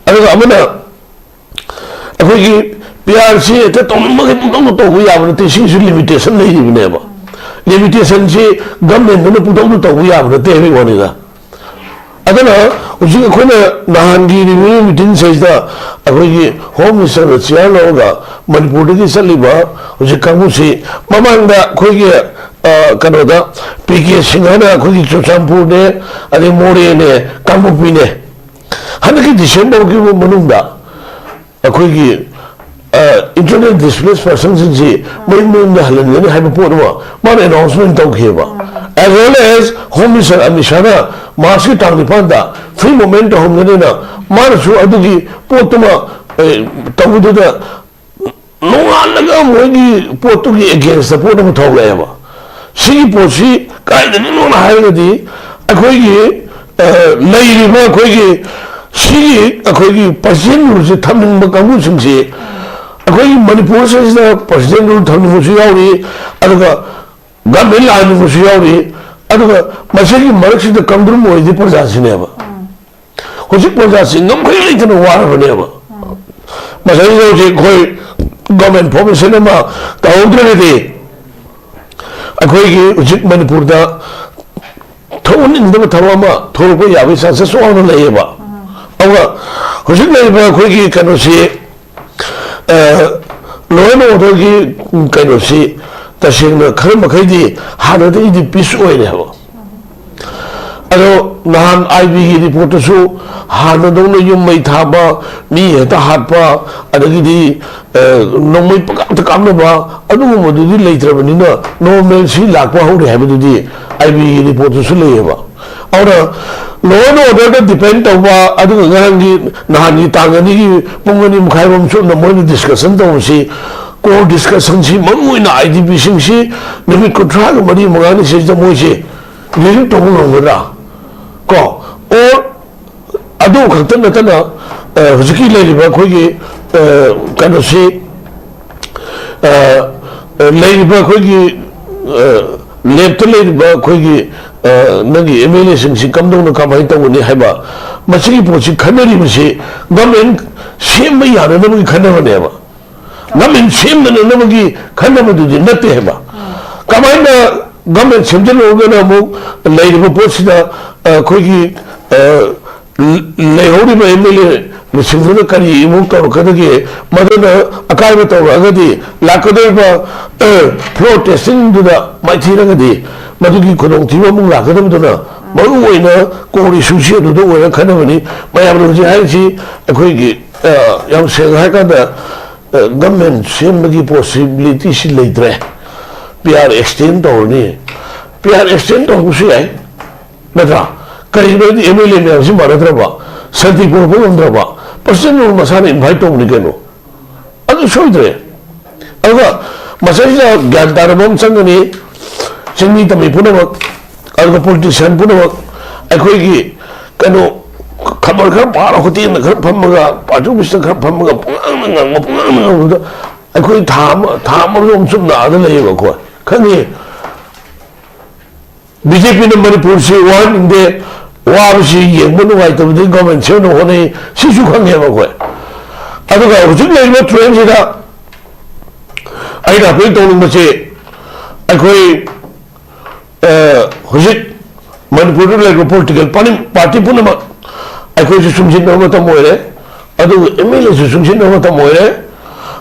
ꯑꯗꯨꯒ ꯑꯃꯅ ꯑꯩꯈꯣꯏꯒꯤ ꯄꯤ ꯑꯥꯔ ꯁꯤ ꯍꯦꯛꯇ ꯇꯧꯅꯤꯡꯕꯒꯤ ꯄꯨꯡꯇꯧꯗ ꯇꯧꯕ ꯌꯥꯕ ꯅꯠꯇꯦ, ꯁꯤꯒꯤꯁꯨ ꯂꯤꯃꯤꯇꯦꯁꯟ ꯂꯩꯔꯤꯕꯅꯦꯕ꯫ ꯂꯤꯃꯤꯇꯦꯁꯟꯁꯤ ꯒꯃꯦꯟꯗꯨꯅ ꯄꯨꯡꯇꯧꯗ ꯇꯧꯕ ꯌꯥꯕ ꯅꯠꯇꯦ ꯍꯥꯏꯕꯒꯤ ꯋꯥꯅꯤꯗ꯫ ꯑꯗꯨꯅ ꯍꯧꯖꯤꯛ ꯑꯩꯈꯣꯏꯅ ꯅꯍꯥꯟꯒꯤ ꯔꯤꯚꯤꯅ꯭ꯌꯨ ꯃꯤꯇꯤꯡꯁꯤꯗꯩꯁꯤꯗ ꯑꯩꯈꯣꯏꯒꯤ ꯍꯣꯝ ꯃꯤꯅꯤꯁꯇꯔꯅ ꯆꯤꯌꯥꯔ ꯂꯧꯔꯒ ꯃꯅꯤꯄꯨꯔꯗꯒꯤ ꯆꯠꯂꯤꯕ ꯍꯧꯖꯤꯛ ꯀꯥꯡꯕꯨꯁꯤ, ꯃꯃꯥꯡꯗ ꯑꯩꯈꯣꯏꯒꯤ, ꯑ, ꯀꯩꯅꯣꯗ, ꯄꯤ ꯀꯦ ꯁꯤꯡꯍꯅ ꯑꯩꯈꯣꯏꯒꯤ ꯆꯨꯔꯆꯥꯟꯄꯨꯔꯅꯦ, ꯑꯗꯩ ꯃꯣꯔꯦꯅꯦ, ꯀꯥꯡꯄꯣꯛꯄꯤꯅꯦ, ꯍꯟꯗꯛꯀꯤ ꯗꯤꯁꯦꯝꯕꯔꯒꯤ ꯃꯅꯨꯡꯗ ꯑꯩꯈꯣꯏꯒꯤ, ꯑ, internally displaced personꯁꯤꯡꯁꯤ ꯃꯌꯨꯝ ꯃꯌꯨꯝꯗ ꯍꯜꯍꯟꯒꯅꯤ ꯍꯥꯏꯕ ꯄꯣꯠ ꯑꯃ ꯃꯥꯅ ꯑꯦꯅꯥꯎꯟꯁꯃꯦꯟ ꯇꯧꯈꯤꯑꯕ꯫ As well as Home Minister Amit ꯁꯥꯍꯅ ꯃꯥꯔꯆꯀꯤ ꯇꯥꯡ ꯅꯤꯄꯥꯟꯗ free movement ꯇꯧꯍꯟꯒꯅꯤꯅ ꯃꯥꯅꯁꯨ ꯑꯗꯨꯒꯤ ꯄꯣꯠꯇꯨꯃ, ꯑꯦ, ꯇꯧꯕꯗꯨꯗ ꯅꯣꯡꯉꯥꯜꯂꯒ ꯃꯣꯏꯒꯤ ꯄꯣꯠꯇꯨꯒꯤ againstꯇ ꯄꯣꯠ ꯑꯃ ꯊꯣꯛꯂꯛꯑꯦꯕ꯫ ꯁꯤꯒꯤ ꯄꯣꯠꯁꯤ ꯀꯥꯏꯗꯒꯤꯅꯣꯅ ꯍꯥꯏꯔꯒꯗꯤ ꯑꯩꯈꯣꯏꯒꯤ, ꯑ, ꯂꯩꯔꯤꯕ ꯑꯩꯈꯣꯏꯒꯤ ꯁꯤꯒꯤ ꯑꯩꯈꯣꯏꯒꯤ President Ruleꯁꯦ ꯊꯝꯅꯤꯡꯕ ꯀꯥꯡꯕꯨꯁꯤꯡꯁꯤ ꯑꯩꯈꯣꯏꯒꯤ ꯃꯅꯤꯄꯨꯔꯁꯤꯗ President Rule ꯊꯝꯅꯤꯡꯕꯁꯨ ꯌꯥꯎꯔꯤ, ꯑꯗꯨꯒ ꯒꯃꯦꯟ ꯂꯥꯛꯍꯟꯅꯤꯡꯕꯁꯨ ꯌꯥꯎꯔꯤ, ꯑꯗꯨꯒ ꯃꯁꯤꯒꯤ ꯃꯔꯛꯁꯤꯗ ꯀꯪꯗ꯭ꯔꯨꯝ ꯑꯣꯏꯔꯤꯗꯤ ꯄ꯭ꯔꯖꯥꯁꯤꯅꯦꯕ꯫ ꯍꯧꯖꯤꯛ ꯄ꯭ꯔꯖꯥꯁꯤ ꯉꯝꯈꯩ ꯂꯩꯇꯅ ꯋꯥꯔꯕꯅꯦꯕ꯫ ꯃꯁꯤꯗ ꯍꯧꯖꯤꯛ ꯑꯩꯈꯣꯏ ꯒꯣꯔꯃꯦꯟ ꯐꯣꯔꯃꯦꯁꯟ ꯑꯃ ꯇꯧꯍꯧꯗ꯭ꯔꯒꯗꯤ ꯑꯩꯈꯣꯏꯒꯤ ꯍꯧꯖꯤꯛ ꯃꯅꯤꯄꯨꯔꯗ ꯊꯣꯛꯍꯟꯅꯤꯡꯗꯕ ꯊꯕꯛ ꯑꯃ ꯊꯣꯛꯂꯛꯄ ꯌꯥꯕꯒꯤ ꯆꯥꯟꯁꯦꯁ ꯋꯥꯡꯅ ꯂꯩꯌꯦꯕ꯫ ꯑꯗꯨꯒ ꯍꯧꯖꯤꯛ ꯂꯩꯔꯤꯕ ꯑꯩꯈꯣꯏꯒꯤ ꯀꯩꯅꯣꯁꯤ, ꯑ, law and orderꯒꯤ ꯀꯩꯅꯣꯁꯤ ꯇꯁꯦꯡꯅ ꯈꯔ ꯃꯈꯩꯗꯤ ꯍꯥꯟꯅꯗꯒꯤꯗꯤ ꯄꯤꯁ ꯑꯣꯏꯔꯦ ꯍꯥꯏꯕ꯫ ꯑꯗꯣ ꯅꯍꯥꯟ ꯑꯥꯏ ꯕꯤꯒꯤ ꯔꯤꯄꯣꯔꯠꯇꯁꯨ ꯍꯥꯟꯅꯗꯧꯅ ꯌꯨꯝ ꯃꯩ ꯊꯥꯕ, ꯃꯤ ꯍꯦꯛꯇ ꯍꯥꯠꯄ, ꯑꯗꯒꯤꯗꯤ, ꯑ, ꯅꯣꯡꯃꯩ ꯄꯪꯀꯥꯞꯇ ꯀꯥꯞꯅꯕ ꯑꯗꯨꯒꯨꯝꯕꯗꯨꯗꯤ ꯂꯩꯇ꯭ꯔꯕꯅꯤꯅ normalcy ꯂꯥꯛꯄ ꯍꯧꯔꯦ ꯍꯥꯏꯕꯗꯨꯗꯤ ꯑꯥꯏ ꯕꯤꯒꯤ ꯔꯤꯄꯣꯔꯠꯇꯁꯨ ꯂꯩꯌꯦꯕ꯫ ꯑꯗꯨꯅ law and orderꯗ depend ꯇꯧꯕ, ꯑꯗꯨꯒ ꯉꯔꯥꯡꯒꯤ, ꯅꯍꯥꯟꯒꯤ ꯇꯥꯡ ꯑꯅꯤꯒꯤ ꯄꯨꯡ ꯑꯅꯤ ꯃꯈꯥꯏꯔꯣꯝ ꯆꯨꯞꯅ ꯃꯣꯏꯅ discussion ꯇꯧꯕꯁꯤ core discussion ꯁꯤ, ꯃꯔꯨ ꯑꯣꯏꯅ I D P ꯁꯤꯡꯁꯤ ꯅꯨꯃꯤꯠ ꯀꯨꯟꯊ꯭ꯔꯥꯒ ꯃꯔꯤ ꯃꯉꯥꯅꯤ ꯁꯤꯗ ꯃꯣꯏꯁꯤ relieve ꯇꯧꯕ ꯉꯝꯒꯗ꯭ꯔꯥ? ꯀꯣ, or ꯑꯗꯨ ꯈꯛꯇ ꯅꯠꯇꯅ, ꯑ, ꯍꯧꯖꯤꯛꯀꯤ ꯂꯩꯔꯤꯕ ꯑꯩꯈꯣꯏꯒꯤ, ꯑ, ꯀꯩꯅꯣꯁꯤ, ꯑ, ꯑ, ꯂꯩꯔꯤꯕ ꯑꯩꯈꯣꯏꯒꯤ, ꯑ, ꯂꯦꯞꯇ ꯂꯩꯔꯤꯕ ꯑꯩꯈꯣꯏꯒꯤ, ꯑ, ꯅꯪꯒꯤ M L A ꯁꯤꯡꯁꯤ ꯀꯝꯗꯧꯅ ꯀꯃꯥꯏꯅ ꯇꯧꯒꯅꯤ ꯍꯥꯏꯕ, ꯃꯁꯤꯒꯤ ꯄꯣꯠꯁꯤ ꯈꯟꯅꯔꯤꯕꯁꯤ government ꯁꯦꯝꯕ ꯌꯥꯅꯅꯕꯒꯤ ꯈꯟꯅꯕꯅꯦꯕ꯫ Government ꯁꯦꯝꯗꯅꯅꯕꯒꯤ ꯈꯟꯅꯕꯗꯨꯗꯤ ꯅꯠꯇꯦ ꯍꯥꯏꯕ꯫ ꯀꯃꯥꯏꯅ government ꯁꯦꯝꯖꯤꯜꯂꯨꯔꯒꯅ ꯑꯃꯨꯛ ꯂꯩꯔꯤꯕ ꯄꯣꯠꯁꯤꯗ, ꯑ, ꯑꯩꯈꯣꯏꯒꯤ, ꯑ, ꯂꯩꯍꯧꯔꯤꯕ M L A ꯁꯤꯡꯗꯨꯅ ꯀꯔꯤ ꯑꯃꯨꯛ ꯇꯧꯔꯛꯀꯗꯒꯦ? ꯃꯗꯨꯅ ꯑꯀꯥꯏꯕ ꯇꯧꯔꯛꯑꯒꯗꯤ, ꯂꯥꯛꯀꯗꯧꯔꯤꯕ, ꯑ, floor testing ꯗꯨꯗ ꯃꯥꯏꯊꯤꯔꯒꯗꯤ, ꯃꯗꯨꯒꯤ ꯈꯨꯗꯣꯡꯊꯤꯕ ꯑꯃꯨꯛ ꯂꯥꯛꯀꯗꯕꯗꯨꯅ ꯃꯔꯨ ꯑꯣꯏꯅ core issue ꯁꯤ ꯑꯗꯨꯗ ꯑꯣꯏꯅ ꯈꯟꯅꯕꯅꯤ꯫ ꯃꯌꯥꯝꯅ ꯍꯧꯖꯤꯛ ꯍꯥꯏꯔꯤꯁꯤ ꯑꯩꯈꯣꯏꯒꯤ, ꯑ, ꯌꯥꯝ ꯁꯦꯡꯅ ꯍꯥꯏꯔꯀꯥꯟꯗ, ꯑ, government ꯁꯦꯝꯕꯒꯤ possibility ꯁꯤ ꯂꯩꯇ꯭ꯔꯦ꯫ P R extend ꯇꯧꯔꯅꯤ꯫ P R extend ꯇꯧꯕꯁꯨ ꯌꯥꯏ, ꯅꯠꯇ꯭ꯔꯥ? ꯀꯔꯤꯒꯤꯅꯣ ꯍꯥꯏꯗꯤ M L A ꯃꯌꯥꯝꯁꯤ ꯃꯥꯟꯅꯗ꯭ꯔꯕ? ꯁꯥꯟꯇꯤ ꯄꯨꯔꯛꯄ ꯉꯝꯗ꯭ꯔꯕ? President ꯅ ꯃꯁꯥꯅ invite ꯇꯧꯕꯅꯤ ꯀꯩꯅꯣ꯫ ꯑꯗꯨ ꯁꯣꯏꯗ꯭ꯔꯦ꯫ ꯑꯗꯨꯒ ꯃꯁꯤꯗ ꯒ꯭ꯌꯥꯟ ꯇꯥꯅꯕ ꯑꯃ ꯆꯪꯒꯅꯤ꯫ ꯆꯤꯡꯃꯤ ꯇꯝꯃꯤ ꯄꯨꯝꯅꯃꯛ, ꯑꯗꯨꯒ politician ꯄꯨꯝꯅꯃꯛ, ꯑꯩꯈꯣꯏꯒꯤ ꯀꯩꯅꯣ, ꯈꯕꯔ ꯈꯔ ꯄꯥꯔ, ꯍꯣꯇꯦꯜꯗ ꯈꯔ ꯐꯝꯃꯒ, party office ꯇ ꯈꯔ ꯐꯝꯃꯒ, ꯄꯨꯡꯉꯥꯡꯗ ꯉꯥꯡꯕ, ꯄꯨꯡꯉꯥꯡꯗ ꯉꯥꯡꯕꯗ ꯑꯩꯈꯣꯏ ꯊꯥ ꯑꯃ, ꯊꯥ ꯑꯃꯔꯣꯝ ꯆꯨꯞꯅ ꯑꯥꯗ ꯂꯩꯌꯦꯕ ꯑꯩꯈꯣꯏ꯫ ꯈꯪꯉꯤ꯫ B J P ꯅ ꯃꯅꯤꯄꯨꯔꯁꯤ ꯋꯥꯍꯟꯅꯤꯡꯗꯦ, ꯋꯥꯕꯁꯤ ꯌꯦꯡꯕ ꯅꯨꯡꯉꯥꯏꯇꯕꯗꯒꯤ government ꯁꯦꯝꯅꯕ ꯍꯣꯠꯅꯩ, ꯁꯤꯁꯨ ꯈꯪꯉꯦꯕ ꯑꯩꯈꯣꯏ꯫ ꯑꯗꯨꯒ ꯍꯧꯖꯤꯛ ꯂꯩꯔꯤꯕ trend ꯁꯤꯗ ꯑꯩꯅ ꯑꯩꯈꯣꯏ ꯇꯧꯅꯤꯡꯕꯁꯤ, ꯑꯩꯈꯣꯏ, ꯑ, ꯍꯧꯖꯤꯛ ꯃꯅꯤꯄꯨꯔꯗ ꯂꯩꯔꯤꯕ political party, party ꯄꯨꯝꯅꯃꯛ ꯑꯩꯈꯣꯏꯁꯨ ꯆꯨꯡꯁꯤꯟꯅꯕ ꯃꯇꯝ ꯑꯣꯏꯔꯦ, ꯑꯗꯨꯒ M L A ꯁꯨ ꯆꯨꯡꯁꯤꯟꯅꯕ ꯃꯇꯝ ꯑꯣꯏꯔꯦ꯫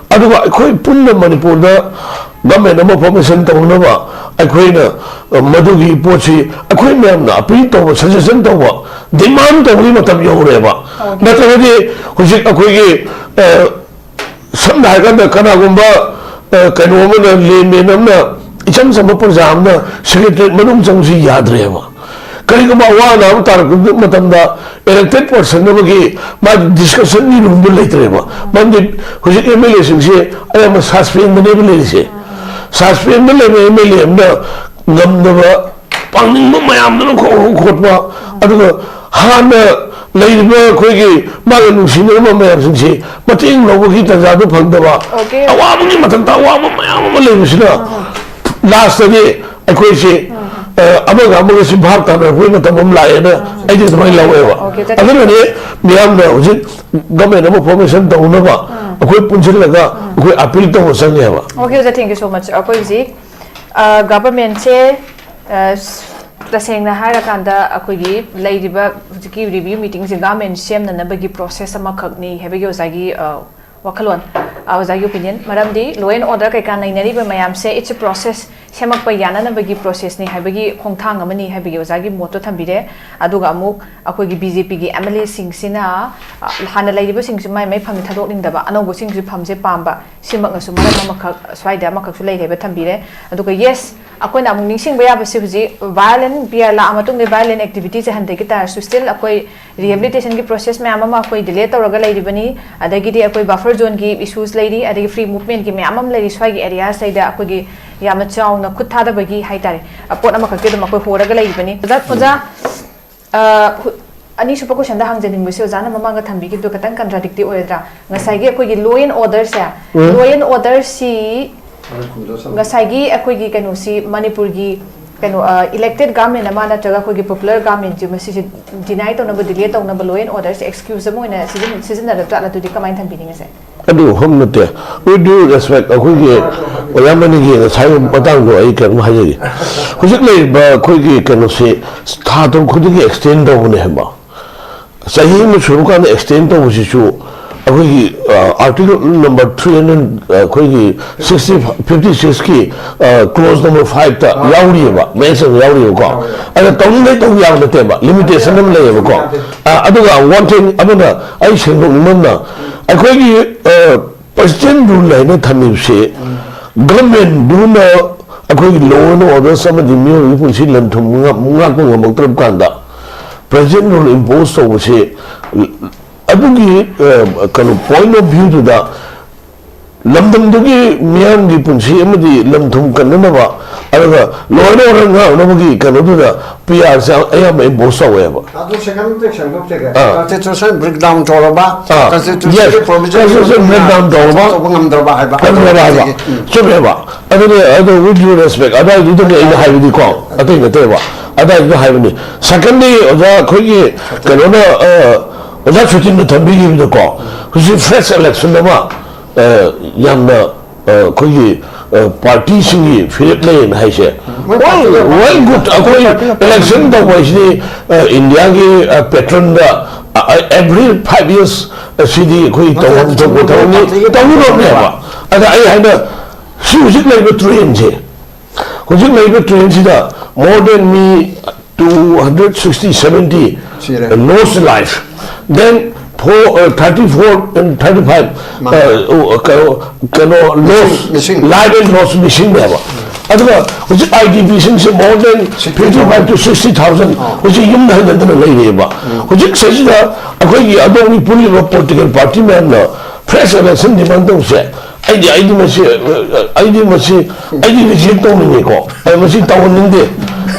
ꯑꯗꯨꯒ ꯑꯩꯈꯣꯏ ꯄꯨꯟꯅ ꯃꯅꯤꯄꯨꯔꯗ government ꯑꯃ formation ꯇꯧꯅꯕ ꯑꯩꯈꯣꯏꯅ, ꯑ, ꯃꯗꯨꯒꯤ ꯄꯣꯠꯁꯤ ꯑꯩꯈꯣꯏ ꯃꯌꯥꯝꯅ appeal ꯇꯧꯕ, suggestion ꯇꯧꯕ, demand ꯇꯧꯕꯒꯤ ꯃꯇꯝ ꯌꯧꯔꯦꯕ꯫ ꯅꯠꯇ꯭ꯔꯒꯗꯤ ꯍꯧꯖꯤꯛ ꯑꯩꯈꯣꯏꯒꯤ, ꯑ, ꯁꯝꯅ ꯍꯥꯏꯔꯀꯥꯟꯗ ꯀꯅꯥꯒꯨꯝꯕ, ꯑ, ꯀꯩꯅꯣ ꯑꯃꯅ, layman ꯑꯃꯅ, ꯏꯆꯝ ꯆꯝꯕ ꯄ꯭ꯔꯖꯥ ꯑꯃꯅ secretariat ꯃꯅꯨꯡ ꯆꯪꯕꯁꯤ ꯌꯥꯗ꯭ꯔꯦꯕ꯫ ꯀꯔꯤꯒꯨꯝꯕ ꯑꯋꯥ ꯑꯅꯥ ꯑꯃ ꯇꯥꯔꯛꯄ ꯃꯇꯝꯗ elected person ꯑꯃꯒꯤ ꯃꯥꯒꯤ discussion ꯒꯤ room ꯗꯨ ꯂꯩꯇ꯭ꯔꯦꯕ꯫ ꯃꯔꯝꯗꯤ ꯍꯧꯖꯤꯛ M L A ꯁꯤꯡꯁꯦ ꯑꯌꯥꯝꯕ suspend ꯗꯅꯦꯕ ꯂꯩꯔꯤꯁꯦ꯫ Suspend ꯗ ꯂꯩꯕ M L A ꯑꯃꯅ ꯉꯝꯗꯕ, ꯄꯥꯡꯅꯤꯡꯕ ꯃꯌꯥꯝꯗꯨꯅ ꯈꯣ-, ꯈꯣ-, ꯈꯣꯠꯄ, ꯑꯗꯨꯒ ꯍꯥꯟꯅ ꯂꯩꯔꯤꯕ ꯑꯩꯈꯣꯏꯒꯤ ꯃꯥꯒ ꯅꯨꯡꯁꯤꯅꯔꯝꯕ ꯃꯌꯥꯝꯁꯤꯡꯁꯤ ꯃꯇꯦꯡ ꯂꯧꯕꯒꯤ ꯇꯥꯟꯖꯥꯗꯨ ꯐꯪꯗꯕ, Okay. ꯑꯋꯥꯕꯒꯤ ꯃꯊꯛꯇ ꯑꯋꯥꯕ ꯃꯌꯥꯝ ꯑꯃ ꯂꯩꯕꯁꯤꯅ last ꯇꯗꯤ ꯑꯩꯈꯣꯏꯁꯤ, ꯑ, ꯑꯃꯒ ꯑꯃꯒꯁꯤ ꯚꯥꯞ ꯇꯥꯅꯔꯛꯄꯒꯤ ꯃꯇꯝ ꯑꯃ ꯂꯥꯛꯑꯦꯅ ꯑꯩꯗꯤ ꯑꯗꯨꯃꯥꯏꯅ ꯂꯧꯋꯦꯕ꯫ Okay, that ꯑꯗꯨꯅꯅꯦ ꯃꯤꯌꯥꯝꯅ ꯍꯧꯖꯤꯛ government ꯑꯃ formation ꯇꯧꯅꯕ ꯑꯩꯈꯣꯏ ꯄꯨꯟꯁꯤꯜꯂꯒ ꯑꯩꯈꯣꯏ appeal ꯇꯧꯕ ꯆꯪꯉꯦꯕ꯫ Okay, ꯑꯣꯖꯥ, thank you so much. ꯑꯩꯈꯣꯏ ꯍꯧꯖꯤꯛ, ꯑ, government ꯁꯦ, ꯑ, ꯇꯁꯦꯡꯅ ꯍꯥꯏꯔꯀꯥꯟꯗ ꯑꯩꯈꯣꯏꯒꯤ ꯂꯩꯔꯤꯕ ꯍꯧꯖꯤꯛꯀꯤ review meeting ꯁꯦ government ꯁꯦꯝꯅꯅꯕꯒꯤ process ꯑꯃꯈꯛꯅꯤ ꯍꯥꯏꯕꯒꯤ ꯑꯣꯖꯥꯒꯤ, ꯑ, ꯋꯥꯈꯜꯂꯣꯟ, ꯑ, ꯑꯣꯖꯥꯒꯤ opinion, ꯃꯔꯝꯗꯤ law and order ꯀꯩꯀꯥ ꯅꯩꯅꯔꯤꯕ ꯃꯌꯥꯝꯁꯦ, it's a process, ꯁꯦꯝꯃꯛꯄ ꯌꯥꯅꯅꯕꯒꯤ process ꯅꯤ ꯍꯥꯏꯕꯒꯤ ꯈꯣꯡꯊꯥꯡ ꯑꯃꯅꯤ ꯍꯥꯏꯕꯒꯤ ꯑꯣꯖꯥꯒꯤ ꯃꯣꯠꯇꯣ ꯊꯝꯕꯤꯔꯦ꯫ ꯑꯗꯨꯒ ꯑꯃꯨꯛ ꯑꯩꯈꯣꯏꯒꯤ B J P ꯒꯤ M L A ꯁꯤꯡꯁꯤꯅ, ꯑ, ꯍꯥꯟꯅ ꯂꯩꯔꯤꯕꯁꯤꯡꯁꯨ ꯃꯥꯏ ꯃꯥꯏ ꯐꯝꯗ ꯊꯥꯗꯣꯛꯅꯤꯡꯗꯕ, ꯑꯅꯧꯕꯁꯤꯡꯁꯨ ꯐꯝꯁꯦ ꯄꯥꯝꯕ, ꯁꯤꯃꯛꯅꯁꯨ ꯃꯔꯝ ꯑꯃꯈꯛ, ꯁ꯭ꯋꯥꯏꯗ ꯑꯃꯈꯛꯁꯨ ꯂꯩꯔꯦ ꯍꯥꯏꯕ ꯊꯝꯕꯤꯔꯦ꯫ ꯑꯗꯨꯒ yes, ꯑꯩꯈꯣꯏꯅ ꯑꯃꯨꯛ ꯅꯤꯡꯁꯤꯡꯕ ꯌꯥꯕꯁꯤ ꯍꯧꯖꯤꯛ violent, B R ꯂꯥꯛꯑ ꯃꯇꯨꯡꯗ violent activity ꯁꯦ ꯍꯟꯊꯈꯤ ꯇꯥꯔꯁꯨ, still ꯑꯩꯈꯣꯏ rehabilitation ꯒꯤ process ꯃꯌꯥꯝ ꯑꯃ ꯑꯩꯈꯣꯏ delay ꯇꯧꯔꯒ ꯂꯩꯔꯤꯕꯅꯤ꯫ ꯑꯗꯒꯤꯗꯤ ꯑꯩꯈꯣꯏ buffer zone ꯒꯤ issues ꯂꯩꯔꯤ, ꯑꯗꯒꯤ free movement ꯀꯤ ꯃꯌꯥꯝ ꯑꯃ ꯂꯩꯔꯤ꯫ ꯁ꯭ꯋꯥꯏꯒꯤ area ꯁꯤꯗꯩꯗ ꯑꯩꯈꯣꯏꯒꯤ ꯌꯥꯝꯅ ꯆꯥꯎꯅ ꯈꯨꯠ ꯊꯥꯗꯕꯒꯤ ꯍꯥꯏꯇꯥꯔꯦ, ꯑ, ꯄꯣꯠ ꯑꯃꯈꯛꯇꯤ ꯑꯗꯨꯝ ꯑꯩꯈꯣꯏ ꯍꯣꯔꯒ ꯂꯩꯔꯤꯕꯅꯤ꯫ ꯑꯣꯖꯥ, ꯑꯣꯖꯥ, ꯑ, ꯍꯨ-, ꯑꯅꯤꯁꯨꯕ question ꯗ ꯍꯪꯖꯅꯤꯡꯕꯁꯦ, ꯑꯣꯖꯥꯅ ꯃꯃꯥꯡꯗ ꯊꯝꯕꯤꯈꯤꯕꯗꯣ ꯈꯤꯇꯪ contradictory ꯑꯣꯏꯔꯗ꯭ꯔꯥ? ꯉꯁꯥꯏꯒꯤ ꯑꯩꯈꯣꯏꯒꯤ law and order say, um. Law and order ꯁꯤ ꯉꯁꯥꯏꯒꯤ ꯑꯩꯈꯣꯏꯒꯤ ꯀꯩꯅꯣꯁꯤ, ꯃꯅꯤꯄꯨꯔꯒꯤ ꯀꯩꯅꯣ, ꯑ, elected government ꯑꯃ ꯅꯠꯇ꯭ꯔꯒ ꯑꯩꯈꯣꯏꯒꯤ popular government ꯁꯤ, ꯃꯁꯤꯁꯦ deny ꯇꯧꯅꯕ, delay ꯇꯧꯅꯕ law and order say excuse ꯑꯃ ꯑꯣꯏꯅ ꯁꯤꯖꯤꯟ-, ꯁꯤꯖꯤꯟꯅꯔꯕ ꯖꯥꯠꯂ? ꯑꯗꯨꯗꯤ ꯀꯃꯥꯏꯅ ꯊꯝꯕꯤꯅꯤ ꯉꯁꯥꯏ? ꯑꯗꯨ ꯑꯍꯨꯝ ꯅꯠꯇꯦ꯫ With due respect, ꯑꯩꯈꯣꯏꯒꯤ ꯑꯣꯖꯥ ꯃꯅꯤꯒꯤ ꯉꯁꯥꯏꯒꯤ ꯃꯇꯥꯡꯗꯣ ꯑꯩ ꯀꯩꯅꯣꯝ ꯍꯥꯏꯖꯒꯦ꯫ ꯍꯧꯖꯤꯛ ꯂꯩꯔꯤꯕ ꯑꯩꯈꯣꯏꯒꯤ ꯀꯩꯅꯣꯁꯤ ꯊꯥ ꯇꯔꯨꯛ ꯈꯨꯗꯤꯡꯒꯤ extend ꯇꯧꯕꯅꯦ ꯍꯥꯏꯕ꯫ ꯆꯍꯤ ꯑꯃ ꯁꯨꯔꯀꯥꯟꯗ extend ꯇꯧꯕꯁꯤꯁꯨ ꯑꯩꯈꯣꯏꯒꯤ, ꯑ, article number three hundred, ꯑ, ꯑꯩꯈꯣꯏꯒꯤ sixty, fifty six ꯀꯤ, ꯑ, clause number five ꯇ ꯌꯥꯎꯔꯤꯑꯕ, mention ꯌꯥꯎꯔꯤꯑꯕꯀꯣ꯫ ꯑꯗ ꯇꯧꯅꯤꯡꯉꯩ ꯇꯧꯕ ꯌꯥꯕ ꯅꯠꯇꯦꯕ, limitation ꯑꯃ ꯂꯩꯌꯦꯕꯀꯣ꯫ ꯑ, ꯑꯗꯨꯒ one thing ꯑꯃꯅ ꯑꯩ ꯁꯦꯡꯗꯣꯛꯅꯤꯡꯕ ꯑꯃꯅ, ꯑꯩꯈꯣꯏꯒꯤ, ꯑ, president rule ꯍꯥꯏꯅ ꯊꯝꯃꯤꯕꯁꯤ government ꯗꯨꯅ ꯑꯩꯈꯣꯏꯒꯤ law and orders ꯑꯃꯗꯤ ꯃꯤꯑꯣꯏꯕꯒꯤ ꯄꯨꯟꯁꯤ ꯂꯟ ꯊꯨꯝ ꯉꯥꯛ-, ꯉꯥꯛꯄ ꯉꯝꯃꯛꯇ꯭ꯔꯕ ꯀꯥꯟꯗ president rule impose ꯇꯧꯕꯁꯤ ꯑꯗꯨꯒꯤ, ꯑ, ꯀꯩꯅꯣ, point of view ꯗꯨꯗ ꯂꯝꯗꯝꯗꯨꯒꯤ ꯃꯤꯌꯥꯝꯒꯤ ꯄꯨꯟꯁꯤ ꯑꯃꯗꯤ ꯂꯝ ꯊꯨꯝ ꯀꯟꯅꯅꯕ, ꯑꯗꯨꯒ law and order ꯉꯥꯛꯅꯕꯒꯤ ꯀꯩꯅꯣꯗꯨꯗ P R ꯁꯦ ꯑꯌꯥꯝꯕ impose ꯇꯧꯋꯦꯕ꯫ ꯑꯗꯨ second ꯗ ꯁꯦꯡꯗꯣꯛꯆꯒꯦ꯫ ꯑꯥ꯫ Constitution breakdown ꯇꯧꯔꯕ, ꯑꯥ꯫ Constitution ꯒꯤ Yes, provision constitution breakdown ꯇꯧꯔꯕ꯫ ꯇꯧꯕ ꯉꯝꯗ꯭ꯔꯕ ꯍꯥꯏꯕ꯫ ꯉꯝꯗ꯭ꯔꯕ ꯍꯥꯏꯕ꯫ ꯎꯝ꯫ ꯆꯨꯝꯃꯦꯕ꯫ ꯑꯗꯨꯅꯦ, ꯑꯗꯣ with due respect, ꯑꯗꯥꯏꯗꯨꯗꯅꯦ ꯑꯩꯅ ꯍꯥꯏꯕꯗꯤꯀꯣ, ꯑꯇꯩ ꯅꯠꯇꯦꯕ꯫ ꯑꯗꯥꯏꯗꯨꯗ ꯍꯥꯏꯕꯅꯤ꯫ Secondly, ꯑꯣꯖꯥ ꯑꯩꯈꯣꯏꯒꯤ ꯀꯩꯅꯣꯅ, ꯑ, ꯑꯣꯖꯥ ꯁꯨꯆꯤꯟꯅ ꯊꯝꯕꯤꯈꯤꯕꯗꯀꯣ, ꯍꯧꯖꯤꯛ fresh election ꯑꯃ, ꯑ, ꯌꯥꯝꯅ, ꯑ, ꯑꯩꯈꯣꯏꯒꯤ, ꯑ, party ꯁꯤꯡꯒꯤ ꯐꯤꯔꯦꯞ ꯂꯩꯌꯦꯅ ꯍꯥꯏꯁꯦ꯫ ꯃꯣꯏ well, party ꯅ well, good. ꯑꯩꯈꯣꯏ party ꯅ election ꯇꯧꯕ ꯍꯥꯏꯁꯤꯗꯤ, ꯑ, India ꯒꯤ, ꯑ, pattern ꯗ, ꯑ, ꯑ, every five years, ꯑ, ꯁꯤꯗꯤ ꯑꯩꯈꯣꯏ ꯅꯠꯇꯦ, ꯇꯧꯐꯝ ꯊꯣꯛꯄ ꯆꯨꯝꯃꯤ, ꯊꯕꯛꯅꯤ, party ꯒꯤ ꯇꯧꯒꯗꯕꯅꯦꯕ꯫ ꯑꯗ ꯑꯩ ꯍꯥꯏꯅ ꯁꯤ ꯍꯧꯖꯤꯛ ꯂꯩꯔꯤꯕ trend ꯁꯦ, ꯍꯧꯖꯤꯛ ꯂꯩꯔꯤꯕ trend ꯁꯤꯗ more than me two hundred sixty, seventy ꯁꯤꯔꯦ꯫ Lost life, then four, uh, thirty-four and thirty-five, ꯃꯥꯅꯦ꯫ Uh, ꯀꯩꯅꯣ, ꯀꯩꯅꯣ, loss, ꯃꯤꯁꯤꯡ, ꯃꯤꯁꯤꯡ꯫ Life and loss ꯃꯤꯁꯤꯡꯅꯦꯕ꯫ ꯑꯗꯨꯒ ꯍꯧꯖꯤꯛ I D P ꯁꯤꯡꯁꯦ more than fifty-five to sixty thousand ꯑꯥ꯫ ꯍꯧꯖꯤꯛ ꯌꯨꯝꯗ ꯍꯟꯖꯤꯟꯗꯅ ꯂꯩꯔꯤꯑꯕ꯫ ꯎꯝ꯫ ꯍꯧꯖꯤꯛ ꯁꯤꯗ ꯑꯩꯈꯣꯏꯒꯤ ꯑꯗꯣꯝꯒꯤ ꯄꯨꯜꯂꯤꯕ political party ꯃꯌꯥꯝꯅ fresh election demand ꯇꯧꯁꯦ꯫ ꯑꯩꯗꯤ, ꯑꯩꯗꯤ ꯃꯁꯤ, ꯑꯩꯗꯤ ꯃꯁꯤ, ꯑꯩꯗꯤ reject ꯇꯧꯅꯤꯡꯉꯤꯀꯣ꯫ ꯑꯩ ꯃꯁꯤ ꯇꯧꯍꯟꯅꯤꯡꯗꯦ꯫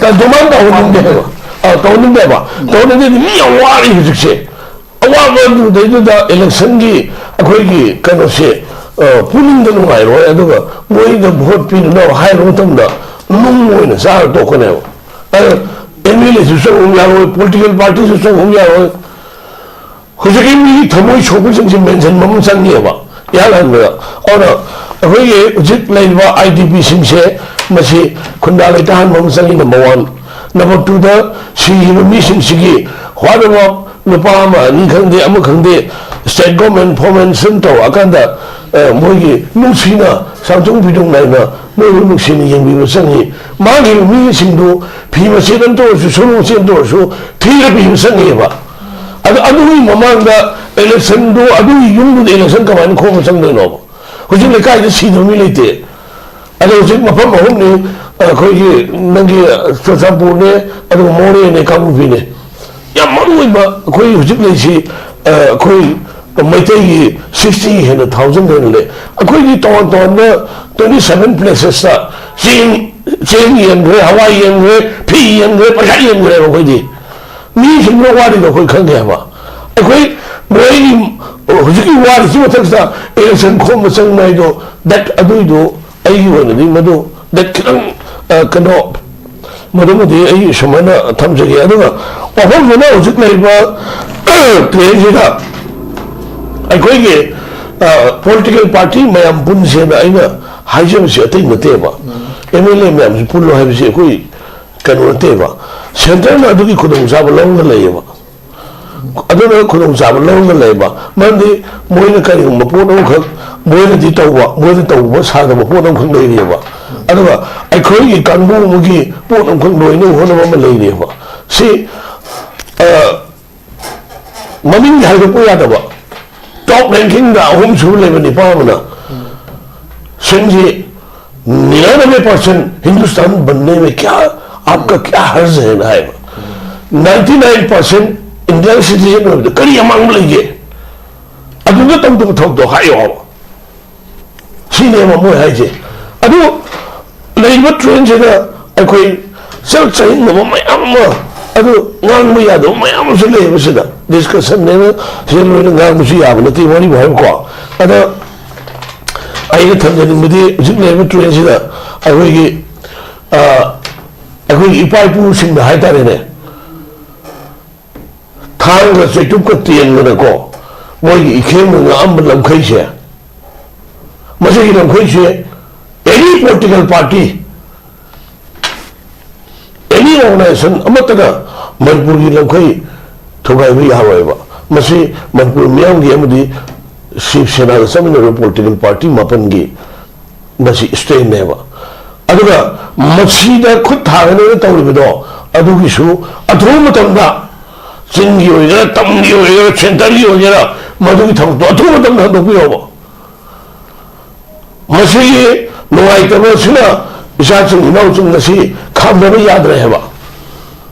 Demand ꯇꯧꯍꯟꯅꯤꯡꯗꯦ ꯍꯥꯏꯕ꯫ ꯑ, ꯇꯧꯍꯟꯅꯤꯡꯗꯦ ꯍꯥꯏꯕ꯫ ꯇꯧꯍꯟꯅꯤꯡꯗꯦꯗꯤ ꯃꯤ ꯌꯥꯝ ꯋꯥꯔꯤ ꯍꯧꯖꯤꯛꯁꯦ꯫ ꯑꯋꯥꯕ ꯑꯗꯨꯗꯩꯗꯨꯗ election ꯒꯤ ꯑꯩꯈꯣꯏꯒꯤ ꯀꯩꯅꯣꯁꯦ, ꯑ, ꯄꯨꯛꯅꯤꯡꯗ ꯅꯨꯡꯉꯥꯏꯔꯣꯏ꯫ ꯑꯗꯨꯒ ꯃꯣꯏꯗ vote ꯄꯤꯅꯅꯕ ꯍꯥꯏꯕ ꯃꯇꯝꯗ ꯅꯨꯡ ꯑꯣꯏꯅ ꯆꯥꯔ ꯇꯣꯛꯀꯅꯦꯕ꯫ ꯑꯗ M L A ꯁꯨ ꯆꯪꯉꯨ ꯌꯥꯔꯣꯏ, political party ꯁꯨ ꯆꯪꯉꯨ ꯌꯥꯔꯣꯏ꯫ ꯍꯧꯖꯤꯛꯀꯤ ꯃꯤꯒꯤ ꯊꯃꯣꯏ ꯁꯣꯛꯄꯁꯤꯡꯁꯦ ꯃꯦꯟꯁꯤꯟꯕ ꯑꯃ ꯆꯪꯉꯦꯕ ꯏꯍꯥꯟ ꯍꯥꯟꯕꯗ꯫ ꯑꯗꯨꯅ ꯑꯩꯈꯣꯏꯒꯤ ꯍꯧꯖꯤꯛ ꯂꯩꯔꯤꯕ I D P ꯁꯤꯡꯁꯦ ꯃꯁꯤ ꯈꯨꯟꯗꯥ ꯂꯩꯇꯥꯍꯟꯕ ꯑꯃ ꯆꯪꯉꯤ, number one꯫ Number two ꯗ ꯁꯤꯈꯤꯕ ꯃꯤꯁꯤꯡꯁꯤꯒꯤ what about ꯅꯨꯄꯥ ꯑꯃ ꯑꯅꯤ ꯈꯪꯗꯦ, ꯑꯃ ꯈꯪꯗꯦ, state government formation ꯇꯧꯔꯛꯑꯀꯥꯟꯗ, ꯑ, ꯃꯣꯏꯒꯤ ꯅꯨꯡꯁꯤꯅ ꯁꯥꯡꯇꯣꯡ ꯐꯤꯗꯣꯡ ꯅꯥꯏꯅ ꯃꯣꯏꯕꯨ ꯅꯨꯡꯁꯤꯅ ꯌꯦꯡꯕꯤꯕ ꯆꯪꯉꯤ꯫ ꯃꯥꯡꯈꯤꯕ ꯃꯤꯁꯤꯡꯗꯨ ꯐꯤ ꯃꯆꯦꯠ ꯑꯃꯇ ꯑꯣꯏꯔꯁꯨ, ꯁꯨꯔꯨ ꯃꯆꯦꯠ ꯑꯃꯇ ꯑꯣꯏꯔꯁꯨ ꯊꯤꯔ ꯄꯤꯕ ꯆꯪꯉꯤꯕ꯫ ꯑꯗꯣ ꯑꯗꯨꯒꯤ ꯃꯃꯥꯡꯗ election ꯗꯨ, ꯑꯗꯨꯒꯤ ꯌꯨꯝꯗꯨꯗ election ꯀꯃꯥꯏꯅ ꯈꯣꯝꯕ ꯆꯪꯗꯣꯏꯅꯣꯕ? ꯍꯧꯖꯤꯛ ꯂꯩꯀꯥꯏꯗ ꯁꯤꯗꯕ ꯃꯤ ꯂꯩꯇꯦ꯫ ꯑꯗꯣ ꯍꯧꯖꯤꯛ ꯃꯐꯝ ꯑꯍꯨꯝꯅꯤ, ꯑꯩꯈꯣꯏꯒꯤ ꯅꯪꯒꯤ ꯆꯨꯔꯆꯥꯟꯄꯨꯔꯅꯦ, ꯑꯗꯨꯒ ꯃꯣꯔꯦꯅꯦ, ꯀꯥꯡꯄꯣꯛꯄꯤꯅꯦ꯫ ꯌꯥꯝ ꯃꯔꯨ ꯑꯣꯏꯕ ꯑꯩꯈꯣꯏ ꯍꯧꯖꯤꯛ ꯂꯩꯁꯤ, ꯑꯩꯈꯣꯏ ꯃꯩꯇꯩꯒꯤ sixty ꯍꯦꯟꯅ, thousand ꯍꯦꯟꯅ ꯂꯩ꯫ ꯑꯩꯈꯣꯏꯒꯤ ꯇꯣꯉꯥꯟ ꯇꯣꯉꯥꯟꯕ twenty seven placesꯇ ꯆꯦꯡ, ꯆꯦꯡ ꯌꯦꯟꯈ꯭ꯔꯦ, ꯍꯋꯥꯏ ꯌꯦꯟꯈ꯭ꯔꯦ, ꯐꯤ ꯌꯦꯟꯈ꯭ꯔꯦ, ꯄꯩꯁꯥ ꯌꯦꯟꯈ꯭ꯔꯦꯕ ꯑꯩꯈꯣꯏꯗꯤ꯫ ꯃꯤꯁꯤꯡꯗꯨꯅ ꯋꯥꯔꯤꯗꯣ ꯑꯩꯈꯣꯏ ꯈꯪꯉꯦ ꯍꯥꯏꯕ꯫ ꯑꯩꯈꯣꯏ ꯃꯣꯏꯒꯤ ꯍꯧꯖꯤꯛꯀꯤ ꯋꯥꯔꯤꯁꯤ ꯃꯊꯛꯇ election ꯈꯣꯝꯕ ꯆꯪꯕ ꯍꯥꯏꯗꯣ, that ꯑꯗꯨꯏꯗꯣ ꯑꯩꯒꯤ ꯑꯣꯏꯅꯗꯤ ꯃꯗꯨ that ꯈꯤꯇꯪ, ꯑ, ꯀꯩꯅꯣ, ꯃꯗꯨꯃꯗꯤ ꯑꯩ ꯁꯨꯃꯥꯏꯅ ꯊꯝꯖꯒꯦ꯫ ꯑꯗꯨꯒ ꯋꯥꯐꯝꯗꯨꯅ ꯍꯧꯖꯤꯛ ꯂꯩꯔꯤꯕ trainꯁꯤꯗ ꯑꯩꯈꯣꯏꯒꯤ, ꯑ, political party ꯃꯌꯥꯝ ꯄꯨꯟꯁꯦꯅ ꯑꯩꯅ ꯍꯥꯏꯖꯕꯁꯤ ꯑꯇꯩ ꯅꯠꯇꯦꯕ꯫ MLA ꯃꯌꯥꯝꯁꯤ ꯄꯨꯜꯂꯣ ꯍꯥꯏꯕꯁꯤ ꯑꯩꯈꯣꯏ ꯀꯩꯅꯣ ꯅꯠꯇꯦꯕ꯫ Centreꯅ ꯑꯗꯨꯒꯤ ꯈꯨꯗꯣꯡꯆꯥꯕ ꯂꯧꯔꯒ ꯂꯩꯌꯦꯕ꯫ ꯑꯗꯨꯅ ꯈꯨꯗꯣꯡꯆꯥꯕ ꯂꯧꯔꯒ ꯂꯩꯕ꯫ ꯃꯔꯝꯗꯤ ꯃꯣꯏꯅ ꯀꯔꯤꯒꯨꯝꯕ ꯄꯣꯠ ꯑꯃꯈꯛ ꯃꯣꯏꯅꯗꯤ ꯇꯧꯕ, ꯃꯣꯏꯅ ꯇꯧꯕ ꯁꯥꯗꯕ ꯄꯣꯠ ꯑꯃꯈꯛ ꯂꯩꯔꯤꯑꯕ꯫ ꯑꯗꯨꯒ ꯑꯩꯈꯣꯏꯒꯤ ꯀꯥꯡꯕꯨ ꯑꯃꯒꯤ ꯄꯣꯠ ꯑꯃꯈꯛ ꯂꯣꯏꯅꯕ ꯍꯣꯠꯅꯕ ꯑꯃ ꯂꯩꯔꯤꯑꯕ꯫ ꯁꯤ, ꯑ, ꯃꯃꯤꯡꯗꯤ ꯍꯥꯏꯗꯣꯛꯄ ꯌꯥꯗꯕ꯫ Top rankingꯗ ꯑꯍꯨꯝ ꯁꯨꯕ ꯂꯩꯕ ꯅꯤꯄꯥ ꯑꯃꯅ ꯁꯤꯡꯁꯤ, "निन्यानवे परसेंट हिंदुस्तान बनने में क्या, आपका क्या हर्ज है?" ꯅ ꯍꯥꯏꯕ꯫ "Ninety nine percent Indian citizen ꯑꯣꯏꯕꯗ ꯀꯔꯤ ꯑꯃꯥꯡꯕ ꯂꯩꯒꯦ? ꯑꯗꯨꯗ ꯇꯧꯗꯕ ꯊꯕꯛꯇꯣ ꯍꯥꯏꯌꯣ" ꯍꯥꯏꯕ꯫ ꯁꯤꯅꯦꯕ ꯃꯣꯏ ꯍꯥꯏꯁꯦ꯫ ꯑꯗꯨ ꯂꯩꯔꯤꯕ trainꯁꯤꯗ ꯑꯩꯈꯣꯏ ꯆꯔꯛ ꯆꯍꯤꯡꯅꯕ ꯃꯌꯥꯝ ꯑꯃ, ꯑꯗꯨ ꯉꯥꯡꯕ ꯌꯥꯗꯕ ꯃꯌꯥꯝ ꯑꯃꯁꯨ ꯂꯩꯌꯦꯕ꯫ ꯁꯤꯗ discussionꯅꯦꯅ ꯁꯤꯗ ꯂꯣꯏꯅ ꯉꯥꯡꯕꯁꯨ ꯌꯥꯕ ꯅꯠꯇꯦ, ꯋꯥꯔꯤꯕꯨ ꯍꯥꯏꯕꯀꯣ꯫ ꯑꯗ ꯑꯩꯅ ꯊꯝꯖꯅꯤꯡꯕꯗꯤ ꯍꯧꯖꯤꯛ ꯂꯩꯔꯤꯕ trainꯁꯤꯗ ꯑꯩꯈꯣꯏꯒꯤ, ꯑ, ꯑꯩꯈꯣꯏꯒꯤ ꯏꯄꯥ ꯏꯄꯨꯁꯤꯡꯅ ꯍꯥꯏꯇꯥꯔꯦꯅꯦ, ꯊꯥꯡꯒ ꯆꯩꯇꯨꯞꯀ ꯇꯦꯟꯗꯅꯀꯣ, ꯃꯣꯏꯒꯤ ꯏꯈꯦꯡꯅ ꯉꯥꯛꯑꯝꯕ ꯂꯝꯈꯩꯁꯦ, ꯃꯁꯤꯒꯤ ꯂꯝꯈꯩꯁꯦ any political party, any organization ꯑꯃꯠꯇꯅ ꯃꯅꯤꯄꯨꯔꯒꯤ ꯂꯝꯈꯩ ꯊꯨꯒꯥꯏꯕ ꯌꯥꯔꯣꯏꯕ꯫ ꯃꯁꯤ ꯃꯅꯤꯄꯨꯔ ꯃꯤꯌꯥꯝꯒꯤ ꯑꯃꯗꯤ ꯁꯤꯕ ꯁꯦꯅꯥꯒ ꯆꯠꯃꯤꯟꯅꯔꯤꯕ political party ꯃꯥꯄꯟꯒꯤ ꯃꯁꯤ strengthꯅꯦꯕ꯫ ꯑꯗꯨꯒ ꯃꯁꯤꯗ ꯈꯨꯠ ꯊꯥꯒꯅꯦꯅ ꯇꯧꯔꯤꯕꯗꯣ, ꯑꯗꯨꯒꯤꯁꯨ ꯑꯊꯨꯕ ꯃꯇꯝꯗ ꯆꯤꯡꯒꯤ ꯑꯣꯏꯒꯦꯔꯥ, ꯇꯝꯒꯤ ꯑꯣꯏꯒꯦꯔꯥ, centreꯒꯤ ꯑꯣꯏꯒꯦꯔꯥ, ꯃꯗꯨꯒꯤ ꯊꯕꯛꯇꯣ ꯑꯊꯨꯕ ꯃꯇꯝꯗ ꯍꯟꯗꯣꯛꯄꯤꯌꯣꯕ꯫ ꯃꯁꯤꯒꯤ ꯅꯨꯡꯉꯥꯏꯇꯕꯁꯤꯅ ꯏꯆꯥꯁꯤꯡ ꯏꯅꯥꯎꯁꯤꯡ ꯉꯁꯤ ꯈꯥꯝꯅꯕ ꯌꯥꯗ꯭ꯔꯦ ꯍꯥꯏꯕ꯫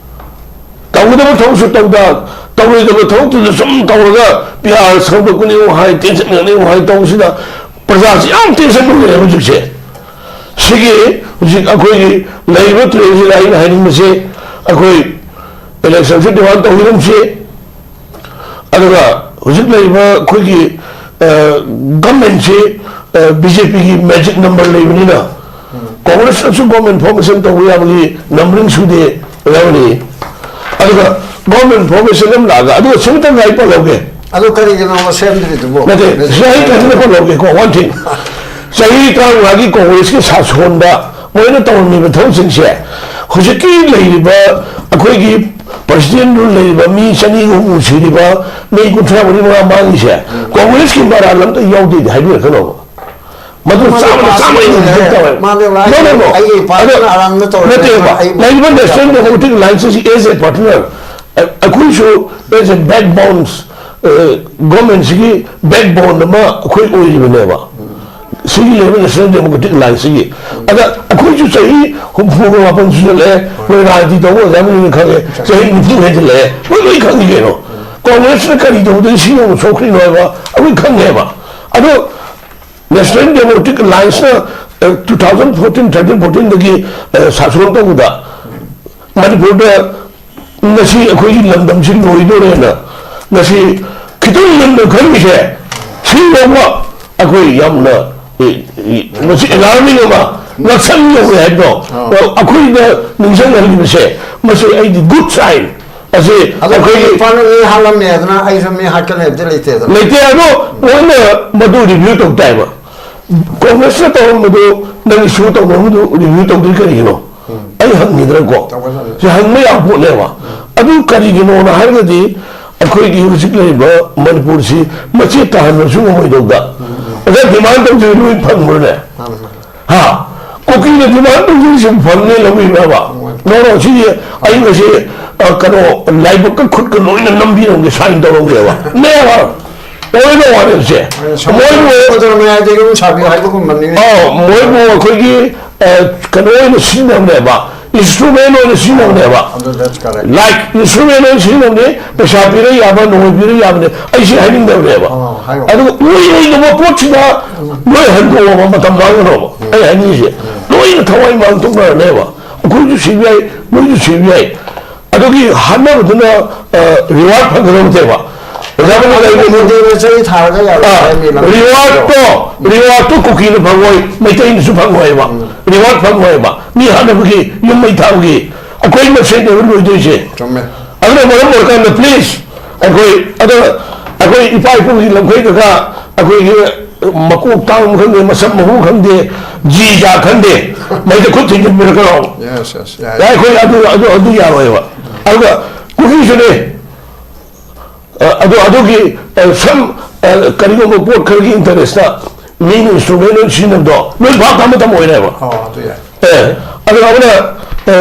ꯇꯧꯒꯗꯕ ꯊꯕꯛꯁꯨ ꯇꯧꯗ, ꯇꯧꯔꯣꯏꯗꯕ ꯊꯕꯛꯇꯨꯁꯨ ꯁꯨꯝ ꯇꯧꯔꯒ ꯄꯤ ꯑꯥꯔ ꯁꯧꯗꯣꯛꯀꯅꯤ ꯑꯃꯨꯛ ꯍꯥꯏ, ꯇꯦꯟꯁꯟꯒꯅꯤ ꯑꯃꯨꯛ ꯍꯥꯏ ꯇꯧꯕꯁꯤꯗ ꯄ꯭ꯔꯖꯥꯁꯤ ꯌꯥꯝ ꯇꯦꯟꯁꯟ ꯑꯣꯏꯔꯦ ꯍꯧꯖꯤꯛꯁꯦ꯫ ꯁꯤꯒꯤ ꯍꯧꯖꯤꯛ ꯑꯩꯈꯣꯏꯒꯤ ꯂꯩꯔꯤꯕ ꯇꯨꯔꯦꯜꯁꯤꯗ ꯑꯩꯅ ꯍꯥꯏꯅꯤꯡꯕꯁꯦ, ꯑꯩꯈꯣꯏ ꯏꯂꯦꯛꯁꯟꯁꯨ ꯗꯤꯃꯥꯟ ꯇꯧꯕꯤꯔꯝꯁꯤ, ꯑꯗꯨꯒ ꯍꯧꯖꯤꯛ ꯂꯩꯔꯤꯕ ꯑꯩꯈꯣꯏꯒꯤ, ꯑ, ꯒꯚꯔꯟꯃꯦꯟꯁꯤ, ꯑ, ꯕꯤ ꯖꯦ ꯄꯤꯒꯤ ꯃꯦꯖꯤꯛ ꯅꯝꯕꯔ ꯂꯩꯕꯅꯤꯅ, ꯀꯣꯡꯒ꯭ꯔꯦꯁꯅꯁꯨ ꯒꯣꯔꯃꯦꯟ ꯐꯣꯔꯃꯦꯁꯟ ꯇꯧꯕ ꯌꯥꯕꯒꯤ ꯅꯝꯕꯔꯤꯡ ꯁꯨꯗꯦ ꯌꯥꯎꯔꯤ꯫ ꯑꯗꯨꯒ ꯒꯣꯔꯃꯦꯟ ꯐꯣꯔꯃꯦꯁꯟ ꯑꯃ ꯂꯥꯛꯑꯒ, ꯑꯗꯨꯒ ꯁꯤꯃꯇꯪ ꯑꯩ ꯄꯜꯍꯧꯒꯦ꯫ ꯑꯗꯨ ꯀꯔꯤꯒꯤꯅꯣꯕ ꯁꯦꯝꯗ꯭ꯔꯤꯗꯨꯕꯨ? ꯅꯠꯇꯦ, ꯁꯤ ꯑꯩ ꯀꯩꯅꯣꯗ ꯄꯜꯍꯧꯒꯦꯀꯣ, ꯋꯥꯟ ꯊꯤꯡ꯫ ꯆꯍꯤ ꯇꯔꯥꯃꯉꯥꯒꯤ ꯀꯣꯡꯒ꯭ꯔꯦꯁꯀꯤ ꯁꯥꯁꯣꯟꯗ ꯃꯣꯏꯅ ꯇꯧꯔꯝꯃꯤꯕ ꯊꯕꯛꯁꯤꯡꯁꯦ, ꯍꯧꯖꯤꯛꯀꯤ ꯂꯩꯔꯤꯕ ꯑꯩꯈꯣꯏꯒꯤ ꯄ꯭ꯔꯁꯤꯗꯦꯟ ꯔꯨꯜ ꯂꯩꯔꯤꯕ ꯃꯤ ꯆꯅꯤꯒ ꯍꯨꯝꯐꯨ ꯁꯤꯔꯤꯕ, ꯃꯤ ꯀꯨꯟꯊ꯭ꯔꯥ ꯃꯔꯤ ꯃꯉꯥ ꯃꯥꯡꯉꯤꯁꯦ, ꯀꯣꯡꯒ꯭ꯔꯦꯁꯀꯤ ꯃꯔꯥꯜ ꯑꯝꯇ ꯌꯥꯎꯗꯦꯗꯤ ꯍꯥꯏꯕꯤꯔꯛꯀꯅꯣꯕ꯫ ꯃꯗꯨ ꯃꯗꯨ ꯆꯥꯝꯃꯗ ꯄꯥꯁ ꯆꯥꯝꯃ ꯑꯩꯅ ꯇꯧꯔꯦ꯫ ꯔꯤꯖꯦꯛ ꯇꯧꯋꯦ꯫ ꯃꯥꯅꯦ, ꯃꯥꯅꯦ, ꯅꯣ, ꯅꯣ, ꯅꯣ꯫ ꯑꯩꯒꯤ ꯄꯥꯔꯠꯅꯔ ꯑꯗꯣ ꯑꯔꯥꯟꯕ ꯇꯧꯔꯦ꯫ ꯅꯠꯇꯦꯕ, ꯑꯩ ꯂꯩꯔꯤꯕ ꯅꯦꯁꯅꯦꯜ ꯗꯦꯃꯣꯀ꯭ꯔꯦꯇꯤꯛ ꯑꯦꯂꯥꯏꯟꯁ ꯑꯁꯤ as a partner, ꯑ-, ꯑꯩꯈꯣꯏꯁꯨ as a backbone, ꯑ, ꯒꯣꯔꯃꯦꯟꯁꯤꯒꯤ ꯕꯦꯛꯕꯣꯟ ꯑꯃ ꯑꯩꯈꯣꯏ ꯑꯣꯏꯔꯤꯕꯅꯦꯕ꯫ ꯁꯤꯒꯤ ꯂꯩꯔꯤꯕ ꯅꯦꯁꯅꯦꯜ ꯗꯦꯃꯣꯀ꯭ꯔꯦꯇꯤꯛ ꯑꯦꯂꯥꯏꯟꯁꯁꯤꯒꯤ꯫ ꯑꯗ ꯑꯩꯈꯣꯏꯁꯨ ꯆꯍꯤ ꯍꯨꯝꯐꯨꯒ ꯃꯥꯄꯟ ꯁꯨꯖꯜꯂꯛꯑꯦ, ꯅꯣꯏ ꯔꯥꯖꯅꯤꯇꯤ ꯇꯧꯕ ꯑꯣꯖꯥ ꯃꯌꯥꯝꯅ ꯈꯪꯉꯦ, ꯆꯍꯤ ꯅꯤꯐꯨ ꯍꯦꯟꯖꯜꯂꯛꯑꯦ, ꯂꯣꯏ, ꯂꯣꯏ ꯈꯪꯉꯤ ꯀꯩꯅꯣ꯫ ꯀꯣꯡꯒ꯭ꯔꯦꯁꯅ ꯀꯔꯤ ꯇꯧꯕꯗꯒꯤ ꯁꯤ ꯌꯧꯅ ꯁꯣꯛꯈ꯭ꯔꯤꯅꯣ ꯍꯥꯏꯕ ꯑꯩꯈꯣꯏ ꯈꯪꯉꯦꯕ꯫ ꯑꯗꯣ ꯅꯦꯁꯅꯦꯜ ꯗꯦꯃꯣꯀ꯭ꯔꯦꯇꯤꯛ ꯑꯦꯂꯥꯏꯟꯁꯅ, ꯑ, two thousand fourteen, thirteen, fourteenꯗꯒꯤ, ꯑ, ꯁꯥꯁꯣꯟ ꯇꯧꯕꯗ ꯃꯅꯤꯄꯨꯔꯗ ꯉꯁꯤ ꯑꯩꯈꯣꯏꯒꯤ ꯂꯝꯗꯝꯁꯤ ꯂꯣꯏꯗꯣꯔꯦꯅ ꯉꯁꯤ ꯈꯤꯇꯪ ꯉꯟꯅ ꯈꯪꯉꯤꯁꯦ, ꯁꯤ ꯐꯥꯎꯕ ꯑꯩꯈꯣꯏ ꯌꯥꯝꯅ, ꯑꯦ, ꯑꯦ, ꯃꯁꯤ ꯑꯦꯂꯥꯔꯃꯤꯡ ꯑꯃ, ꯉꯛꯁꯪ ꯌꯧꯔꯦ ꯍꯥꯏꯕꯗꯣ, ꯑꯥ꯫ ꯑ, ꯑꯩꯈꯣꯏꯗ ꯅꯤꯡꯁꯤꯡꯍꯜꯂꯤꯕꯁꯦ, ꯃꯁꯤ ꯑꯩꯗꯤ ꯒꯨꯗ ꯁꯥꯏꯟ꯫ ꯑꯁꯤ ꯑꯗꯣ ꯑꯩꯈꯣꯏꯒꯤ ꯅꯨꯄꯥꯅ ꯃꯤ ꯍꯥꯠꯂꯝꯃꯦ ꯍꯥꯏꯗꯅ ꯑꯩꯁꯨ ꯃꯤ ꯍꯥꯠꯀꯅꯤ ꯍꯥꯏꯕꯗꯤ ꯂꯩꯇꯦꯗꯅ꯫ ꯂꯩꯇꯦ꯫ ꯑꯗꯣ ꯃꯣꯏꯅ ꯃꯗꯨ ꯔꯤꯚꯤꯌꯨ ꯇꯧ ꯇꯥꯏꯕ꯫ ꯀꯣꯡꯒ꯭ꯔꯦꯁꯅ ꯇꯧꯔꯝꯕꯗꯨ ꯅꯪꯒꯤ ꯁꯨ ꯇꯧꯔꯝꯕꯗꯨ ꯔꯤꯚꯤꯌꯨ ꯇꯧꯗ꯭ꯔꯤ ꯀꯔꯤꯒꯤꯅꯣ? ꯎꯝ꯫ ꯑꯩ ꯍꯪꯉꯤꯗꯅꯀꯣ꯫ ꯇꯧꯒꯗꯕꯅꯤ꯫ ꯁꯤ ꯍꯪꯕ ꯌꯥꯕ ꯄꯣꯠꯅꯦꯕ꯫ ꯎꯝ꯫ ꯑꯗꯨ ꯀꯔꯤꯒꯤꯅꯣꯅ ꯍꯥꯏꯔꯒꯗꯤ ꯑꯩꯈꯣꯏꯒꯤ ꯍꯧꯖꯤꯛ ꯂꯩꯔꯤꯕ ꯃꯅꯤꯄꯨꯔꯁꯤ ꯃꯆꯦꯠ ꯇꯥꯍꯟꯕꯁꯨ ꯉꯝꯃꯣꯏꯗꯧꯗ꯫ ꯎꯝ, ꯎꯝ꯫ ꯑꯗ ꯗꯤꯃꯥꯟ ꯇꯧꯖꯔꯤ ꯂꯣꯏ ꯐꯪꯕ꯭ꯔꯅꯦ? ꯃꯥꯅꯤ, ꯃꯥꯅꯤ꯫ ꯍꯥ? ꯀꯨꯀꯤꯅ ꯗꯤꯃꯥꯟ ꯇꯧꯖꯔꯤꯁꯤ ꯐꯪꯅꯤ ꯂꯧꯕꯤꯕ꯭ꯔꯕ? ꯐꯪꯉꯣꯏ꯫ ꯅꯣ, ꯅꯣ, ꯁꯤꯗꯤ ꯑꯩ ꯉꯁꯤ, ꯑ, ꯀꯩꯅꯣ, ꯂꯥꯏꯕꯛꯀ ꯈꯨꯠꯀ ꯂꯣꯏꯅ ꯅꯝꯕꯤꯔꯝꯒꯦ, ꯁꯥꯏꯟ ꯇꯧꯔꯝꯒꯦꯕ꯫ Never! ꯑꯣꯏꯅ ꯋꯥꯔꯦꯞꯁꯦ ꯃꯣꯏꯕꯨ ꯃꯌꯥꯏꯗꯒꯤ ꯑꯗꯨꯝ ꯁꯥꯕꯤꯌꯨ ꯍꯥꯏꯕꯒꯨꯝꯕꯅꯤꯅꯦ꯫ ꯑꯧ, ꯃꯣꯏꯕꯨ ꯑꯩꯈꯣꯏꯒꯤ, ꯑ, ꯀꯩꯅꯣ ꯑꯣꯏꯅ ꯁꯤꯖꯤꯟꯅꯕꯅꯦꯕ, instrument ꯑꯣꯏꯅ ꯁꯤꯖꯤꯟꯅꯕꯅꯦꯕ꯫ ꯑꯗꯨ, that's correct. Like instrument ꯑꯣꯏꯅ ꯁꯤꯖꯤꯟꯅꯕꯅꯦ, ꯄꯩꯁꯥ ꯄꯤꯔ ꯌꯥꯕ, ꯅꯣꯡꯃꯩ ꯄꯤꯔ ꯌꯥꯕꯅꯦ, ꯑꯩ ꯁꯤ ꯍꯥꯏꯅꯤꯡꯗꯕꯅꯦꯕ꯫ ꯑꯥ, ꯍꯥꯏꯌꯣ꯫ ꯑꯗꯨꯒ ꯑꯣꯏꯔꯣꯏꯗꯕ ꯄꯣꯠꯁꯤꯗ ꯂꯣꯏ ꯍꯟꯗꯣꯛꯑꯕ ꯃꯇꯝ ꯃꯥꯡꯒꯅꯣꯕ꯫ ꯑꯩ ꯍꯥꯏꯅꯤꯡꯉꯤꯁꯦ ꯂꯣꯏꯅ ꯊꯋꯥꯏ ꯃꯥꯡꯊꯣꯛꯅꯔꯅꯦꯕ꯫ ꯑꯩꯈꯣꯏꯁꯨ ꯁꯤꯕ ꯌꯥꯏ, ꯅꯣꯏꯁꯨ ꯁꯤꯕ ꯌꯥꯏ꯫ ꯑꯗꯨꯒꯤ ꯍꯥꯠꯅꯕꯗꯨꯅ, ꯑ, reward ꯐꯪꯒꯗꯕ ꯅꯠꯇꯦꯕ꯫ ꯑꯣꯖꯥ ꯃꯅꯤ ꯂꯩꯕꯗꯤ ꯃꯣꯗꯤꯅ ꯆꯩ ꯊꯥꯔꯒ ꯌꯥꯔꯣꯏ ꯑꯥ, ꯍꯥꯏꯔꯝꯃꯤ ꯂꯝꯗꯝ꯫ Rewardꯇꯣ, rewardꯇꯣ ꯀꯨꯀꯤꯅ ꯐꯪꯉꯣꯏ, ꯃꯩꯇꯩꯅꯁꯨ ꯐꯪꯉꯣꯏꯕ꯫ ꯎꯝ꯫ Reward ꯐꯪꯉꯣꯏꯕ꯫ ꯃꯤ ꯍꯥꯠꯅꯕꯒꯤ, ꯌꯨꯝ ꯃꯩ ꯊꯥꯕꯒꯤ, ꯑꯩꯈꯣꯏ ꯃꯁꯦꯟꯅꯦꯕ ꯂꯣꯏꯗꯣꯏꯁꯦ꯫ ꯆꯨꯝꯃꯦ꯫ ꯑꯗꯨꯅ ꯃꯔꯝ ꯑꯣꯏꯔꯀꯥꯟꯗ, please, ꯑꯩꯈꯣꯏ, ꯑꯗ, ꯑꯩꯈꯣꯏ ꯏꯄꯥ ꯏꯄꯨꯒꯤ ꯂꯝꯈꯩꯗꯒ ꯑꯩꯈꯣꯏꯒꯤ ꯃꯀꯣꯛ ꯇꯥꯡꯕ ꯈꯪꯗꯦ, ꯃꯁꯝ ꯃꯍꯨ ꯈꯪꯗꯦ, ꯖꯤ ꯖꯥ ꯈꯪꯗꯦ, ꯃꯩꯗ ꯈꯨꯠ ꯊꯤꯡꯖꯤꯟꯕꯤꯔꯛꯀꯅꯣ꯫ Yes, yes, ꯌꯥꯏ꯫ ꯌꯥꯏ, ꯑꯩꯈꯣꯏ ꯑꯗꯨ, ꯑꯗꯨ, ꯑꯗꯨ ꯌꯥꯔꯣꯏꯕ꯫ ꯑꯗꯨꯒ ꯀꯨꯀꯤꯁꯨꯅꯦ, ꯑ, ꯑꯗꯨ, ꯑꯗꯨꯒꯤ, ꯑ, ꯁꯝ, ꯑ, ꯀꯔꯤꯒꯨꯝꯕ ꯄꯣꯠ ꯈꯔꯒꯤ interestꯇ ꯃꯤꯅ instrument ꯑꯣꯏꯅ ꯁꯤꯖꯤꯟꯅꯕꯗꯣ ꯂꯣꯏ ꯚꯥꯞ ꯇꯥꯕ ꯃꯇꯝ ꯑꯣꯏꯔꯦꯕ꯫ ꯑꯣ, ꯑꯗꯨ ꯌꯥꯏ꯫ ꯑꯦ, ꯑꯗꯨꯒ ꯑꯃꯅ, ꯑ,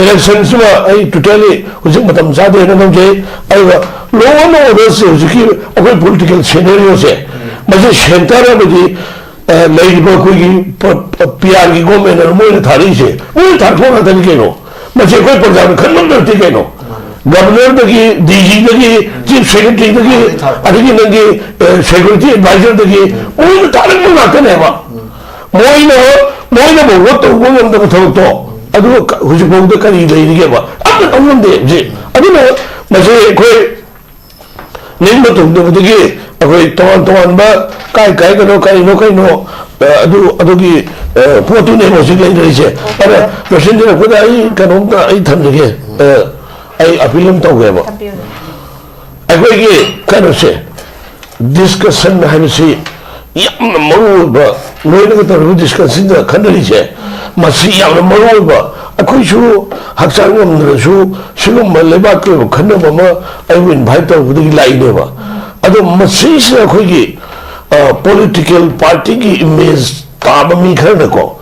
electionꯁꯤꯃ ꯑꯩ totally ꯍꯧꯖꯤꯛ ꯃꯇꯝ ꯆꯥꯗꯦꯅ ꯂꯧꯖꯩ꯫ ꯑꯗꯨꯒ law and orderꯁꯦ ꯍꯧꯖꯤꯛꯀꯤ ꯑꯩꯈꯣꯏ political scenarioꯁꯦ, ꯃꯁꯤ centre ꯑꯃꯗꯤ, ꯑ, ꯂꯩꯔꯤꯕ ꯑꯩꯈꯣꯏꯒꯤ ꯄ-, ꯄ-, ꯄꯤꯌꯥꯔꯒꯤ government ꯑꯃ ꯃꯣꯏꯅ ꯊꯥꯔꯛꯏꯁꯦ, ꯃꯣꯏꯅ ꯊꯥꯔꯛꯄ ꯉꯥꯛꯇꯅꯤ ꯀꯩꯅꯣ꯫ ꯃꯁꯤ ꯑꯩꯈꯣꯏ ꯄ꯭ꯔꯖꯥꯅ ꯈꯟꯕ ꯅꯠꯇꯦ ꯀꯩꯅꯣ꯫ Governorꯗꯒꯤ, DGꯗꯒꯤ, Chief Secretaryꯗꯒꯤ, ꯑꯗꯒꯤ ꯅꯪꯒꯤ, ꯑ, security advisorꯗꯒꯤ ꯃꯣꯏꯅ ꯊꯥꯔꯛꯄ ꯉꯥꯛꯇꯅꯦꯕ꯫ ꯃꯣꯏꯅ, ꯃꯣꯏꯅ ꯐꯥꯎꯕ ꯇꯧꯕ ꯉꯝꯗꯕ ꯊꯕꯛꯇꯣ, ꯑꯗꯨꯒ ꯀ-, ꯍꯧꯖꯤꯛ ꯐꯥꯎꯗ ꯀꯔꯤ ꯂꯩꯔꯤꯒꯦꯕ? ꯑꯝꯇ ꯇꯧ ꯉꯝꯗꯦ ꯍꯧꯖꯤꯛ꯫ ꯑꯗꯨꯅ ꯃꯁꯤ ꯑꯩꯈꯣꯏ ꯅꯤꯡꯕ ꯊꯨꯡꯗꯕꯗꯒꯤ ꯑꯩꯈꯣꯏ ꯇꯣꯉꯥꯟ ꯇꯣꯉꯥꯟꯕ ꯀꯥꯏ ꯀꯥꯏꯗꯅꯣ ꯀꯔꯤꯅꯣ ꯀꯩꯅꯣ, ꯑ, ꯑꯗꯨ, ꯑꯗꯨꯒꯤ, ꯑ, ꯄꯣꯠꯇꯨꯅꯦꯕ ꯍꯧꯖꯤꯛ ꯂꯩꯅꯔꯤꯁꯦ꯫ ꯑꯗ ꯂꯣꯏꯁꯤꯟꯖꯔꯛꯄꯗ ꯑꯩ ꯀꯩꯅꯣꯝꯇ ꯑꯩ ꯊꯝꯖꯒꯦ꯫ ꯑ, ꯑꯩ appeal ꯑꯃ ꯇꯧꯒꯦꯕ꯫ ꯊꯝꯕꯤꯌꯨꯅꯦ꯫ ꯑꯩꯈꯣꯏꯒꯤ ꯀꯩꯅꯣꯁꯦ, discussion ꯍꯥꯏꯕꯁꯤ ꯌꯥꯝꯅ ꯃꯔꯨ ꯑꯣꯏꯕ, ꯂꯣꯏꯅꯒ ꯇꯧꯔꯤꯕ discussionꯗ ꯈꯟꯅꯔꯤꯁꯦ, ꯃꯁꯤ ꯌꯥꯝꯅ ꯃꯔꯨ ꯑꯣꯏꯕ꯫ ꯑꯩꯈꯣꯏꯁꯨ ꯍꯛꯆꯥꯡ ꯉꯝꯗ꯭ꯔꯁꯨ ꯁꯤꯒꯨꯝꯕ ꯂꯩꯕꯥꯛꯀꯤ ꯑꯣꯏꯕ ꯈꯟꯅꯕ ꯑꯃ ꯑꯩꯕꯨ invite ꯇꯧꯔꯛꯄꯗꯒꯤ ꯂꯥꯛꯏꯅꯦꯕ꯫ ꯑꯗꯣ ꯃꯁꯤꯁꯤꯗ ꯑꯩꯈꯣꯏꯒꯤ, ꯑ, political partyꯒꯤ image ꯇꯥꯕ ꯃꯤ ꯈꯔꯅꯀꯣ,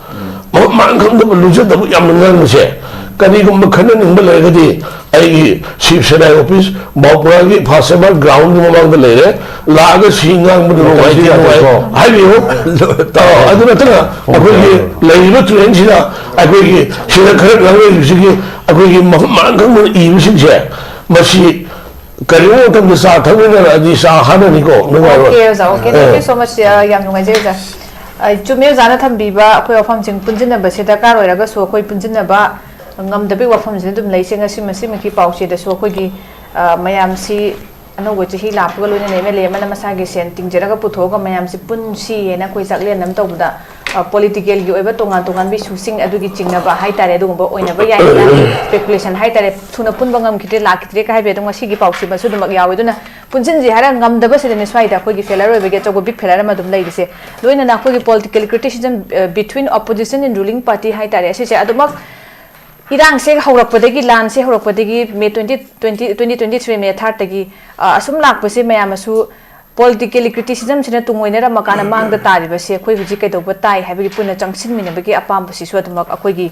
ꯃꯐꯝ ꯃꯔꯥꯡ ꯈꯪꯗꯕ, ꯂꯨꯖꯗꯕ ꯌꯥꯝꯅ ꯉꯥꯡꯕꯁꯦ, ꯀꯔꯤꯒꯨꯝꯕ ꯈꯟꯅꯅꯤꯡꯕ ꯂꯩꯔꯒꯗꯤ ꯑꯩꯒꯤ ꯁꯤꯕ ꯁꯦꯅꯥ ꯑꯣꯐꯤꯁ ꯕꯥꯎꯄꯨꯔꯥꯒꯤ ꯐꯥꯁ ꯑꯦꯝ ꯑꯥꯔ ꯒ꯭ꯔꯥꯎꯟꯒꯤ ꯃꯃꯥꯡꯗ ꯂꯩꯔꯦ, ꯂꯥꯛꯑꯒ ꯁꯤ ꯉꯥꯡꯕꯗ ꯅꯨꯡꯉꯥꯏꯇꯦ, ꯅꯨꯡꯉꯥꯏ ꯍꯥꯏꯕꯤꯌꯨ꯫ ꯑ, ꯑꯗꯨ ꯅꯠꯇꯅ ꯑꯩꯈꯣꯏꯒꯤ ꯂꯩꯔꯤꯕ ꯇꯨꯔꯦꯟꯁꯤꯗ ꯑꯩꯈꯣꯏꯒꯤ ꯁꯤꯗ ꯈꯔ ꯉꯥꯡꯅꯔꯤꯕꯁꯤꯒꯤ ꯑꯩꯈꯣꯏꯒꯤ ꯃꯐꯝ ꯃꯔꯥꯡ ꯈꯪꯗꯅ ꯏꯕꯁꯤꯡꯁꯦ, ꯃꯁꯤ ꯀꯔꯤꯒꯨꯝꯕ ꯃꯇꯝꯗ ꯆꯥ ꯊꯛꯃꯤꯟꯅꯔꯛꯑꯗꯤ ꯆꯥ ꯍꯥꯟꯅꯅꯤꯀꯣ, ꯅꯨꯡꯉꯥꯏꯔꯣꯏ꯫ Okay, ꯑꯣꯖꯥ, okay, thank you so much, ꯑ, ꯌꯥꯝ ꯅꯨꯡꯉꯥꯏꯖꯩ, ꯑꯣꯖꯥ꯫ ꯑ, ꯆꯨꯝꯃꯦ, ꯑꯣꯖꯥꯅ ꯊꯝꯕꯤꯕ ꯑꯩꯈꯣꯏ ꯋꯥꯐꯝꯁꯤꯡ ꯄꯨꯟꯁꯤꯟꯅꯕꯁꯦ ꯗꯔꯀꯥꯔ ꯑꯣꯏꯔꯒꯁꯨ ꯑꯩꯈꯣꯏ ꯄꯨꯟꯁꯤꯟꯅꯕ ꯉꯝꯗꯕꯒꯤ ꯋꯥꯐꯝꯁꯤꯅ ꯑꯗꯨꯝ ꯂꯩꯁꯦ꯫ ꯉꯁꯤ ꯃꯁꯤꯃꯛꯀꯤ ꯄꯥꯎꯆꯦꯗꯁꯨ ꯑꯩꯈꯣꯏꯒꯤ, ꯑ, ꯃꯌꯥꯝꯁꯤ ꯑꯅꯧꯕ ꯆꯍꯤ ꯂꯥꯛꯄꯒ ꯂꯣꯏꯅꯅ ꯑꯦꯝ ꯑꯦꯜ ꯑꯦ ꯑꯃꯅ ꯃꯁꯥꯒꯤ ꯁꯦꯟ ꯇꯤꯡꯖꯔꯒ ꯄꯨꯊꯣꯛꯑꯒ ꯃꯌꯥꯝꯁꯤ ꯄꯨꯟꯁꯤꯌꯦꯅ ꯑꯩꯈꯣꯏ ꯆꯥꯛꯂꯦꯟ ꯑꯃ ꯇꯧꯕꯗ, ꯑ, ꯄꯣꯂꯤꯇꯤꯀꯦꯜꯒꯤ ꯑꯣꯏꯕ ꯇꯣꯉꯥꯟ ꯇꯣꯉꯥꯟꯕ ꯏꯁꯨꯁꯤꯡ ꯑꯗꯨꯒꯤ ꯆꯤꯡꯅꯕ ꯍꯥꯏꯇꯥꯔꯦ, ꯑꯗꯨꯒꯨꯝꯕ ꯑꯣꯏꯅꯕ ꯌꯥꯏꯅ ꯏꯁꯄꯦꯀꯨꯂꯦꯁꯟ ꯍꯥꯏꯇꯥꯔꯦ, ꯊꯨꯅ ꯄꯨꯟꯕ ꯉꯝꯈꯤꯗ꯭ꯔꯦ, ꯂꯥꯛꯈꯤꯗ꯭ꯔꯦ ꯀ ꯍꯥꯏꯕ ꯑꯗꯨꯝ ꯉꯁꯤꯒꯤ ꯄꯥꯎꯁꯤꯃꯁꯨ ꯑꯗꯨꯃꯛ ꯌꯥꯎꯋꯦ꯫ ꯑꯗꯨꯅ ꯄꯨꯟꯁꯤꯟꯁꯤ ꯍꯥꯏꯔꯒ ꯉꯝꯗꯕꯁꯤꯗꯅꯦ ꯁ꯭ꯋꯥꯏꯗ ꯑꯩꯈꯣꯏꯒꯤ ꯐꯦꯂꯔ ꯑꯣꯏꯕꯒꯤ ꯑꯆꯧꯕ ꯕꯤꯛ ꯐꯦꯂꯔ ꯑꯃ ꯑꯗꯨꯝ ꯂꯩꯔꯤꯁꯦ꯫ ꯂꯣꯏꯅꯅ ꯑꯩꯈꯣꯏꯒꯤ political criticism, ꯑ, between opposition and ruling party ꯍꯥꯏꯇꯥꯔꯦ, ꯑꯁꯤꯁꯦ ꯑꯗꯨꯃꯛ ꯏꯔꯥꯡꯁꯦ ꯍꯧꯔꯛꯄꯗꯒꯤ, ꯂꯥꯟꯁꯦ ꯍꯧꯔꯛꯄꯗꯒꯤ May twenty twenty, twenty twenty three May ꯊꯥꯔꯠꯇꯒꯤ, ꯑ, ꯑꯁꯨꯝ ꯂꯥꯛꯄꯁꯦ ꯃꯌꯥꯝ ꯑꯁꯨ ꯄꯣꯂꯤꯇꯤꯀꯦꯜ ꯀ꯭ꯔꯤꯇꯤꯁꯤꯖꯝꯁꯤꯅ ꯇꯨꯡꯑꯣꯏꯅꯔꯝꯃꯀꯥꯟꯗ ꯃꯥꯡꯗ ꯇꯥꯔꯤꯕꯁꯦ ꯑꯩꯈꯣꯏ ꯍꯧꯖꯤꯛ ꯀꯩꯗꯧꯕ ꯇꯥꯏ ꯍꯥꯏꯕꯒꯤ ꯄꯨꯟꯅ ꯆꯪꯁꯤꯟꯃꯤꯟꯅꯕꯒꯤ ꯑꯄꯥꯝꯕꯁꯤꯁꯨ ꯑꯗꯨꯃꯛ ꯑꯩꯈꯣꯏꯒꯤ,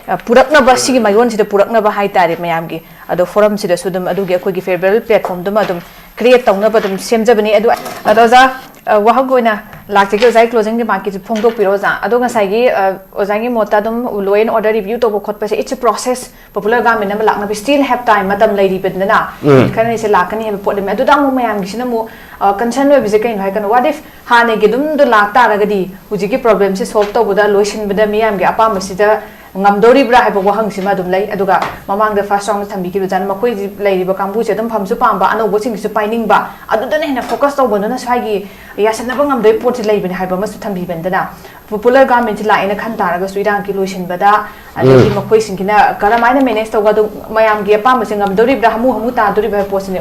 ꯑ, ꯄꯨꯔꯛꯅꯕ, ꯁꯤꯒꯤ ꯃꯥꯏꯑꯣꯟꯁꯤꯗ ꯄꯨꯔꯛꯅꯕ ꯍꯥꯏꯇꯥꯔꯦ ꯃꯌꯥꯝꯒꯤ꯫ ꯑꯗꯣ ꯐꯣꯔꯝꯁꯤꯗꯁꯨ ꯑꯗꯨꯝ ꯑꯗꯨꯒꯤ ꯑꯩꯈꯣꯏꯒꯤ ꯐꯦꯕꯔꯦꯕꯜ ꯄ꯭ꯂꯦꯠꯐꯣꯝꯗꯨꯃ ꯑꯗꯨꯝ ꯀ꯭ꯔꯤꯌꯦꯠ ꯇꯧꯅꯕ ꯑꯗꯨꯝ ꯁꯦꯝꯖꯕꯅꯤ꯫ ꯑꯗꯨ, ꯑꯗꯣ ꯑꯣꯖꯥ, ꯑ, ꯋꯥꯍꯪ ꯑꯣꯏꯅ ꯂꯥꯛꯆꯒꯦ, ꯑꯣꯖꯥꯒꯤ ꯀ꯭ꯂꯣꯖꯤꯡ ꯔꯤꯃꯥꯔꯛꯀꯤꯁꯨ ꯐꯣꯡꯗꯣꯛꯄꯤꯔꯣ ꯑꯣꯖꯥ꯫ ꯑꯗꯣ ꯉꯁꯥꯏꯒꯤ, ꯑ, ꯑꯣꯖꯥꯒꯤ ꯃꯣꯠꯇ ꯑꯗꯨꯝ law and order review ꯇꯧꯕ ꯈꯣꯠꯄꯁꯦ, it's a process, popular government ꯑꯃ ꯂꯥꯛꯅꯕ still have time, ꯃꯇꯝ ꯂꯩꯔꯤꯕꯗꯅ, ꯎꯝ꯫ ꯅꯨꯃꯤꯠ ꯈꯔꯅꯤꯁꯦ ꯂꯥꯛꯀꯅꯤ ꯍꯥꯏꯕ ꯄꯣꯠ ꯑꯃ꯫ ꯑꯗꯨꯗ ꯑꯃꯨꯛ ꯃꯌꯥꯝꯒꯤꯁꯤꯅ ꯑꯃꯨꯛ, ꯑ, concern ꯑꯣꯏꯕꯁꯦ ꯀꯩꯅꯣ ꯍꯥꯏ ꯀꯥꯟꯗ, what if ꯍꯥꯟꯅꯒꯤ ꯑꯗꯨꯝꯗꯣ ꯂꯥꯛ ꯇꯥꯔꯒꯗꯤ ꯍꯧꯖꯤꯛꯀꯤ ꯄ꯭ꯔꯣꯕ꯭ꯂꯦꯝꯁꯦ ꯁꯣꯜꯕ ꯇꯧꯕꯗ, ꯂꯣꯏꯁꯤꯟꯕꯗ ꯃꯤꯌꯥꯝꯒꯤ ꯑꯄꯥꯝꯕꯁꯤꯗ ꯉꯝꯗꯧꯔꯤꯕ꯭ꯔꯥ ꯍꯥꯏꯕ ꯋꯥꯍꯪꯁꯤꯃ ꯑꯗꯨꯝ ꯂꯩ꯫ ꯑꯗꯨꯒ ꯃꯃꯥꯡꯗ ꯐꯥꯔꯁ ꯔꯥꯎꯟꯗ ꯊꯝꯕꯤꯈꯤꯕ ꯖꯥꯠꯅ ꯃꯈꯣꯏ ꯂꯩꯔꯤꯕ ꯀꯥꯡꯕꯨꯁꯦ ꯑꯗꯨꯝ ꯐꯝꯁꯨ ꯄꯥꯝꯕ, ꯑꯅꯧꯕꯁꯤꯡꯒꯤꯁꯨ ꯄꯥꯏꯅꯤꯡꯕ, ꯑꯗꯨꯗꯅ ꯍꯦꯟꯅ ꯐꯣꯀꯁ ꯇꯧꯕꯗꯨꯅ ꯁ꯭ꯋꯥꯏꯒꯤ ꯌꯥꯁꯟꯅꯕ ꯉꯝꯗꯕꯒꯤ ꯄꯣꯠꯁꯤ ꯂꯩꯕꯅꯦ ꯍꯥꯏꯕ ꯑꯃꯁꯨ ꯊꯝꯕꯤꯕꯅꯤꯗꯅ꯫ ꯄꯣꯄꯨꯂꯔ ꯒꯚꯔꯟꯃꯦꯟꯠꯁꯤ ꯂꯥꯛꯑꯦꯅ ꯈꯟ ꯇꯥꯔꯒꯁꯨ ꯏꯔꯥꯡꯒꯤ ꯂꯣꯏꯁꯤꯟꯕꯗ, ꯑꯗꯒꯤ ꯎꯝ꯫ ꯃꯈꯣꯏꯁꯤꯡꯁꯤꯅ ꯀꯔꯝꯍꯥꯏꯅ ꯃꯦꯅꯦꯖ ꯇꯧꯒ, ꯑꯗꯨ ꯃꯌꯥꯝꯒꯤ ꯑꯄꯥꯝꯕꯁꯦ ꯉꯝꯗꯧꯔꯤꯕ꯭ꯔꯥ, ꯍꯥꯃꯨ ꯍꯥꯃꯨ ꯇꯥꯗꯣꯔꯤꯕ꯭ꯔꯥ ꯍꯥꯏꯕ ꯄꯣꯠꯁꯤꯅꯦ꯫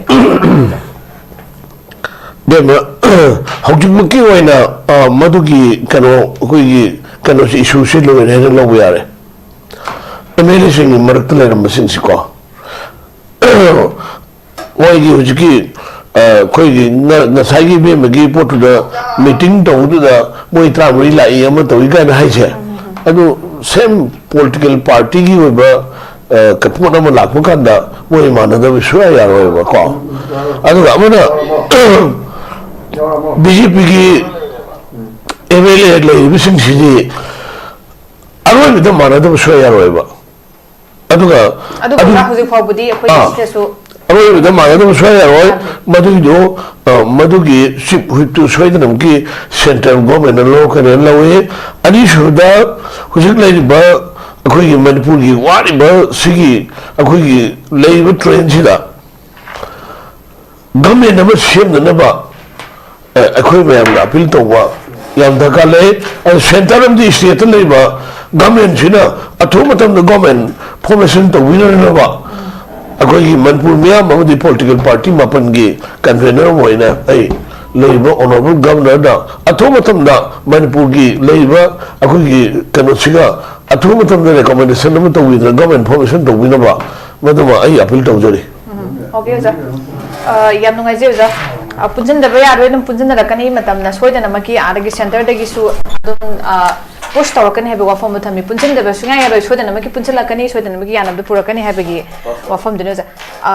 ꯏꯕꯦꯝꯃ, ꯍꯧꯖꯤꯛꯃꯛꯀꯤ ꯑꯣꯏꯅ, ꯑ, ꯃꯗꯨꯒꯤ ꯀꯩꯅꯣ, ꯑꯩꯈꯣꯏꯒꯤ ꯀꯩꯅꯣꯁꯤ, ꯏꯁꯨꯁꯤ ꯂꯣꯏꯔꯦ ꯍꯥꯏꯅ ꯂꯧꯕ ꯌꯥꯔꯦ꯫ ꯑꯦꯝ ꯑꯦꯜ ꯑꯦꯁꯤꯡꯒꯤ ꯃꯔꯛꯇ ꯂꯩꯔꯝꯕꯁꯤꯡꯁꯤꯀꯣ, ꯃꯣꯏꯒꯤ ꯍꯧꯖꯤꯛꯀꯤ, ꯑ, ꯑꯩꯈꯣꯏꯒꯤ ꯉ-, ꯉꯁꯥꯏꯒꯤ ꯏꯕꯦꯝꯃꯒꯤ ꯄꯣꯠꯇꯨꯗ ꯃꯤꯇꯤꯡ ꯇꯧꯕꯗꯨꯗ ꯃꯣꯏ ꯇꯔꯥꯃꯔꯤ ꯂꯥꯛꯏ, ꯑꯃ ꯇꯧꯏ ꯀꯥꯏꯅ ꯍꯥꯏꯁꯦ, ꯑꯗꯨ ꯁꯦꯝ ꯄꯣꯂꯤꯇꯤꯀꯦꯜ ꯄꯥꯔꯇꯤꯒꯤ ꯑꯣꯏꯕ ꯑ, ꯀ-, ꯄꯣꯠ ꯑꯃ ꯂꯥꯛꯄ ꯀꯥꯟꯗ ꯃꯣꯏ ꯃꯥꯟꯅꯗꯕ ꯁꯨꯡꯌꯥ ꯌꯥꯔꯣꯏꯕꯀꯣ꯫ ꯑꯗꯨꯒ ꯑꯃꯅ ꯕꯤ ꯖꯦ ꯄꯤꯒꯤ ꯑꯦꯝ ꯑꯦꯜ ꯑꯦ ꯂꯩꯔꯤꯕꯁꯤꯡꯁꯤꯗꯤ ꯑꯔꯣꯏꯕꯗ ꯃꯥꯟꯅꯗꯕ ꯁꯨꯡꯌꯥ ꯌꯥꯔꯣꯏꯕ꯫ ꯑꯗꯨꯒ ꯑꯗꯨꯕꯨ ꯑꯗꯨ ꯍꯧꯖꯤꯛ ꯐꯥꯎꯕꯗꯤ ꯑꯩꯈꯣꯏꯒꯤ ꯑꯥ꯫ ꯁꯤꯗꯁꯨ ꯑꯔꯣꯏꯕꯗ ꯃꯥꯟꯅꯗꯕ ꯁꯨꯡꯌꯥ ꯌꯥꯔꯣꯏ꯫ ꯃꯗꯨꯒꯤꯗꯣ, ꯑ, ꯃꯗꯨꯒꯤ ꯆꯤꯞ ꯍꯨꯏꯞꯇꯨ ꯁꯣꯏꯗꯅꯃꯛꯀꯤ ꯁꯦꯟꯇ꯭ꯔꯦꯜ ꯒꯣꯔꯃꯦꯟꯅ ꯂꯧꯔꯛꯀꯅꯦꯅ ꯂꯧꯏ꯫ ꯑꯅꯤꯁꯨꯕꯗ, ꯍꯧꯖꯤꯛ ꯂꯩꯔꯤꯕ ꯑꯩꯈꯣꯏꯒꯤ ꯃꯅꯤꯄꯨꯔꯒꯤ ꯋꯥꯔꯤꯕ ꯁꯤꯒꯤ ꯑꯩꯈꯣꯏꯒꯤ ꯂꯩꯔꯤꯕ ꯇ꯭ꯔꯦꯟꯁꯤꯗ ꯒꯃꯦꯟ ꯑꯃ ꯁꯦꯝꯅꯅꯕ, ꯑ, ꯑꯩꯈꯣꯏ ꯃꯌꯥꯝꯅ ꯑꯄꯤꯜ ꯇꯧꯕ ꯌꯥꯝ ꯗꯔꯀꯥꯔ ꯂꯩ꯫ ꯑꯗꯨ ꯁꯦꯟꯇꯔ ꯑꯃꯗꯤ ꯁ꯭ꯇꯦꯠꯇ ꯂꯩꯕ ꯒꯃꯦꯟꯁꯤꯅ ꯑꯊꯨꯕ ꯃꯇꯝꯗ ꯒꯣꯔꯃꯦꯟ ꯐꯣꯔꯃꯦꯁꯟ ꯇꯧꯕꯤꯅꯅꯕ ꯑꯩꯈꯣꯏꯒꯤ ꯃꯅꯤꯄꯨꯔ ꯃꯤꯌꯥꯝ ꯑꯃꯗꯤ ꯄꯣꯂꯤꯇꯤꯀꯦꯜ ꯄꯥꯔꯇꯤ ꯃꯥꯄꯟꯒꯤ ꯀꯟꯚꯦꯅꯔ ꯑꯃ ꯑꯣꯏꯅ ꯑꯩ ꯂꯩꯔꯤꯕ ꯑꯣꯅꯔꯦꯕꯜ ꯒꯚꯔꯅꯔꯗ ꯑꯊꯨꯕ ꯃꯇꯝꯗ ꯃꯅꯤꯄꯨꯔꯒꯤ ꯂꯩꯔꯤꯕ ꯑꯩꯈꯣꯏꯒꯤ ꯀꯩꯅꯣꯁꯤꯒ ꯑꯊꯨꯕ ꯃꯇꯝꯗ ꯔꯤꯀꯣꯃꯦꯟꯗꯦꯁꯟ ꯑꯃ ꯇꯧꯕꯤꯗꯅ ꯒꯚꯔꯅꯃꯦꯟ ꯐꯣꯔꯃꯦꯁꯟ ꯇꯧꯕꯤꯅꯕ ꯃꯗꯨꯃ ꯑꯩ ꯑꯄꯤꯜ ꯇꯧꯖꯔꯤ꯫ ꯎꯝ, okay, ꯑꯣꯖꯥ꯫ ꯑ, ꯌꯥꯝ ꯅꯨꯡꯉꯥꯏꯖꯩ, ꯑꯣꯖꯥ꯫ ꯑ, ꯄꯨꯟꯁꯤꯟꯗꯕ ꯌꯥꯔꯣꯏ, ꯑꯗꯨꯝ ꯄꯨꯟꯁꯤꯟꯅꯔꯛꯀꯅꯤ꯫ ꯃꯇꯝꯅ ꯁꯣꯏꯗꯅꯃꯛꯀꯤ ꯑꯥꯗꯒꯤ ꯁꯦꯟꯇꯔꯗꯒꯤꯁꯨ ꯑꯗꯨꯝ, ꯑ, ꯄꯨꯁ ꯇꯧꯔꯛꯀꯅꯤ ꯍꯥꯏꯕ ꯋꯥꯐꯝ ꯑꯃ ꯊꯝꯃꯤ꯫ ꯄꯨꯟꯁꯤꯟꯗꯕ ꯁꯨꯡꯌꯥ ꯌꯥꯔꯣꯏ, ꯁꯣꯏꯗꯅꯃꯛꯀꯤ ꯄꯨꯟꯁꯤꯜꯂꯛꯀꯅꯤ, ꯁꯣꯏꯗꯅꯃꯛꯀꯤ ꯌꯥꯅꯕꯗ ꯄꯨꯔꯛꯀꯅꯤ ꯍꯥꯏꯕꯒꯤ ꯋꯥꯐꯝꯗꯨꯅꯤ, ꯑꯣꯖꯥ꯫ ꯑ,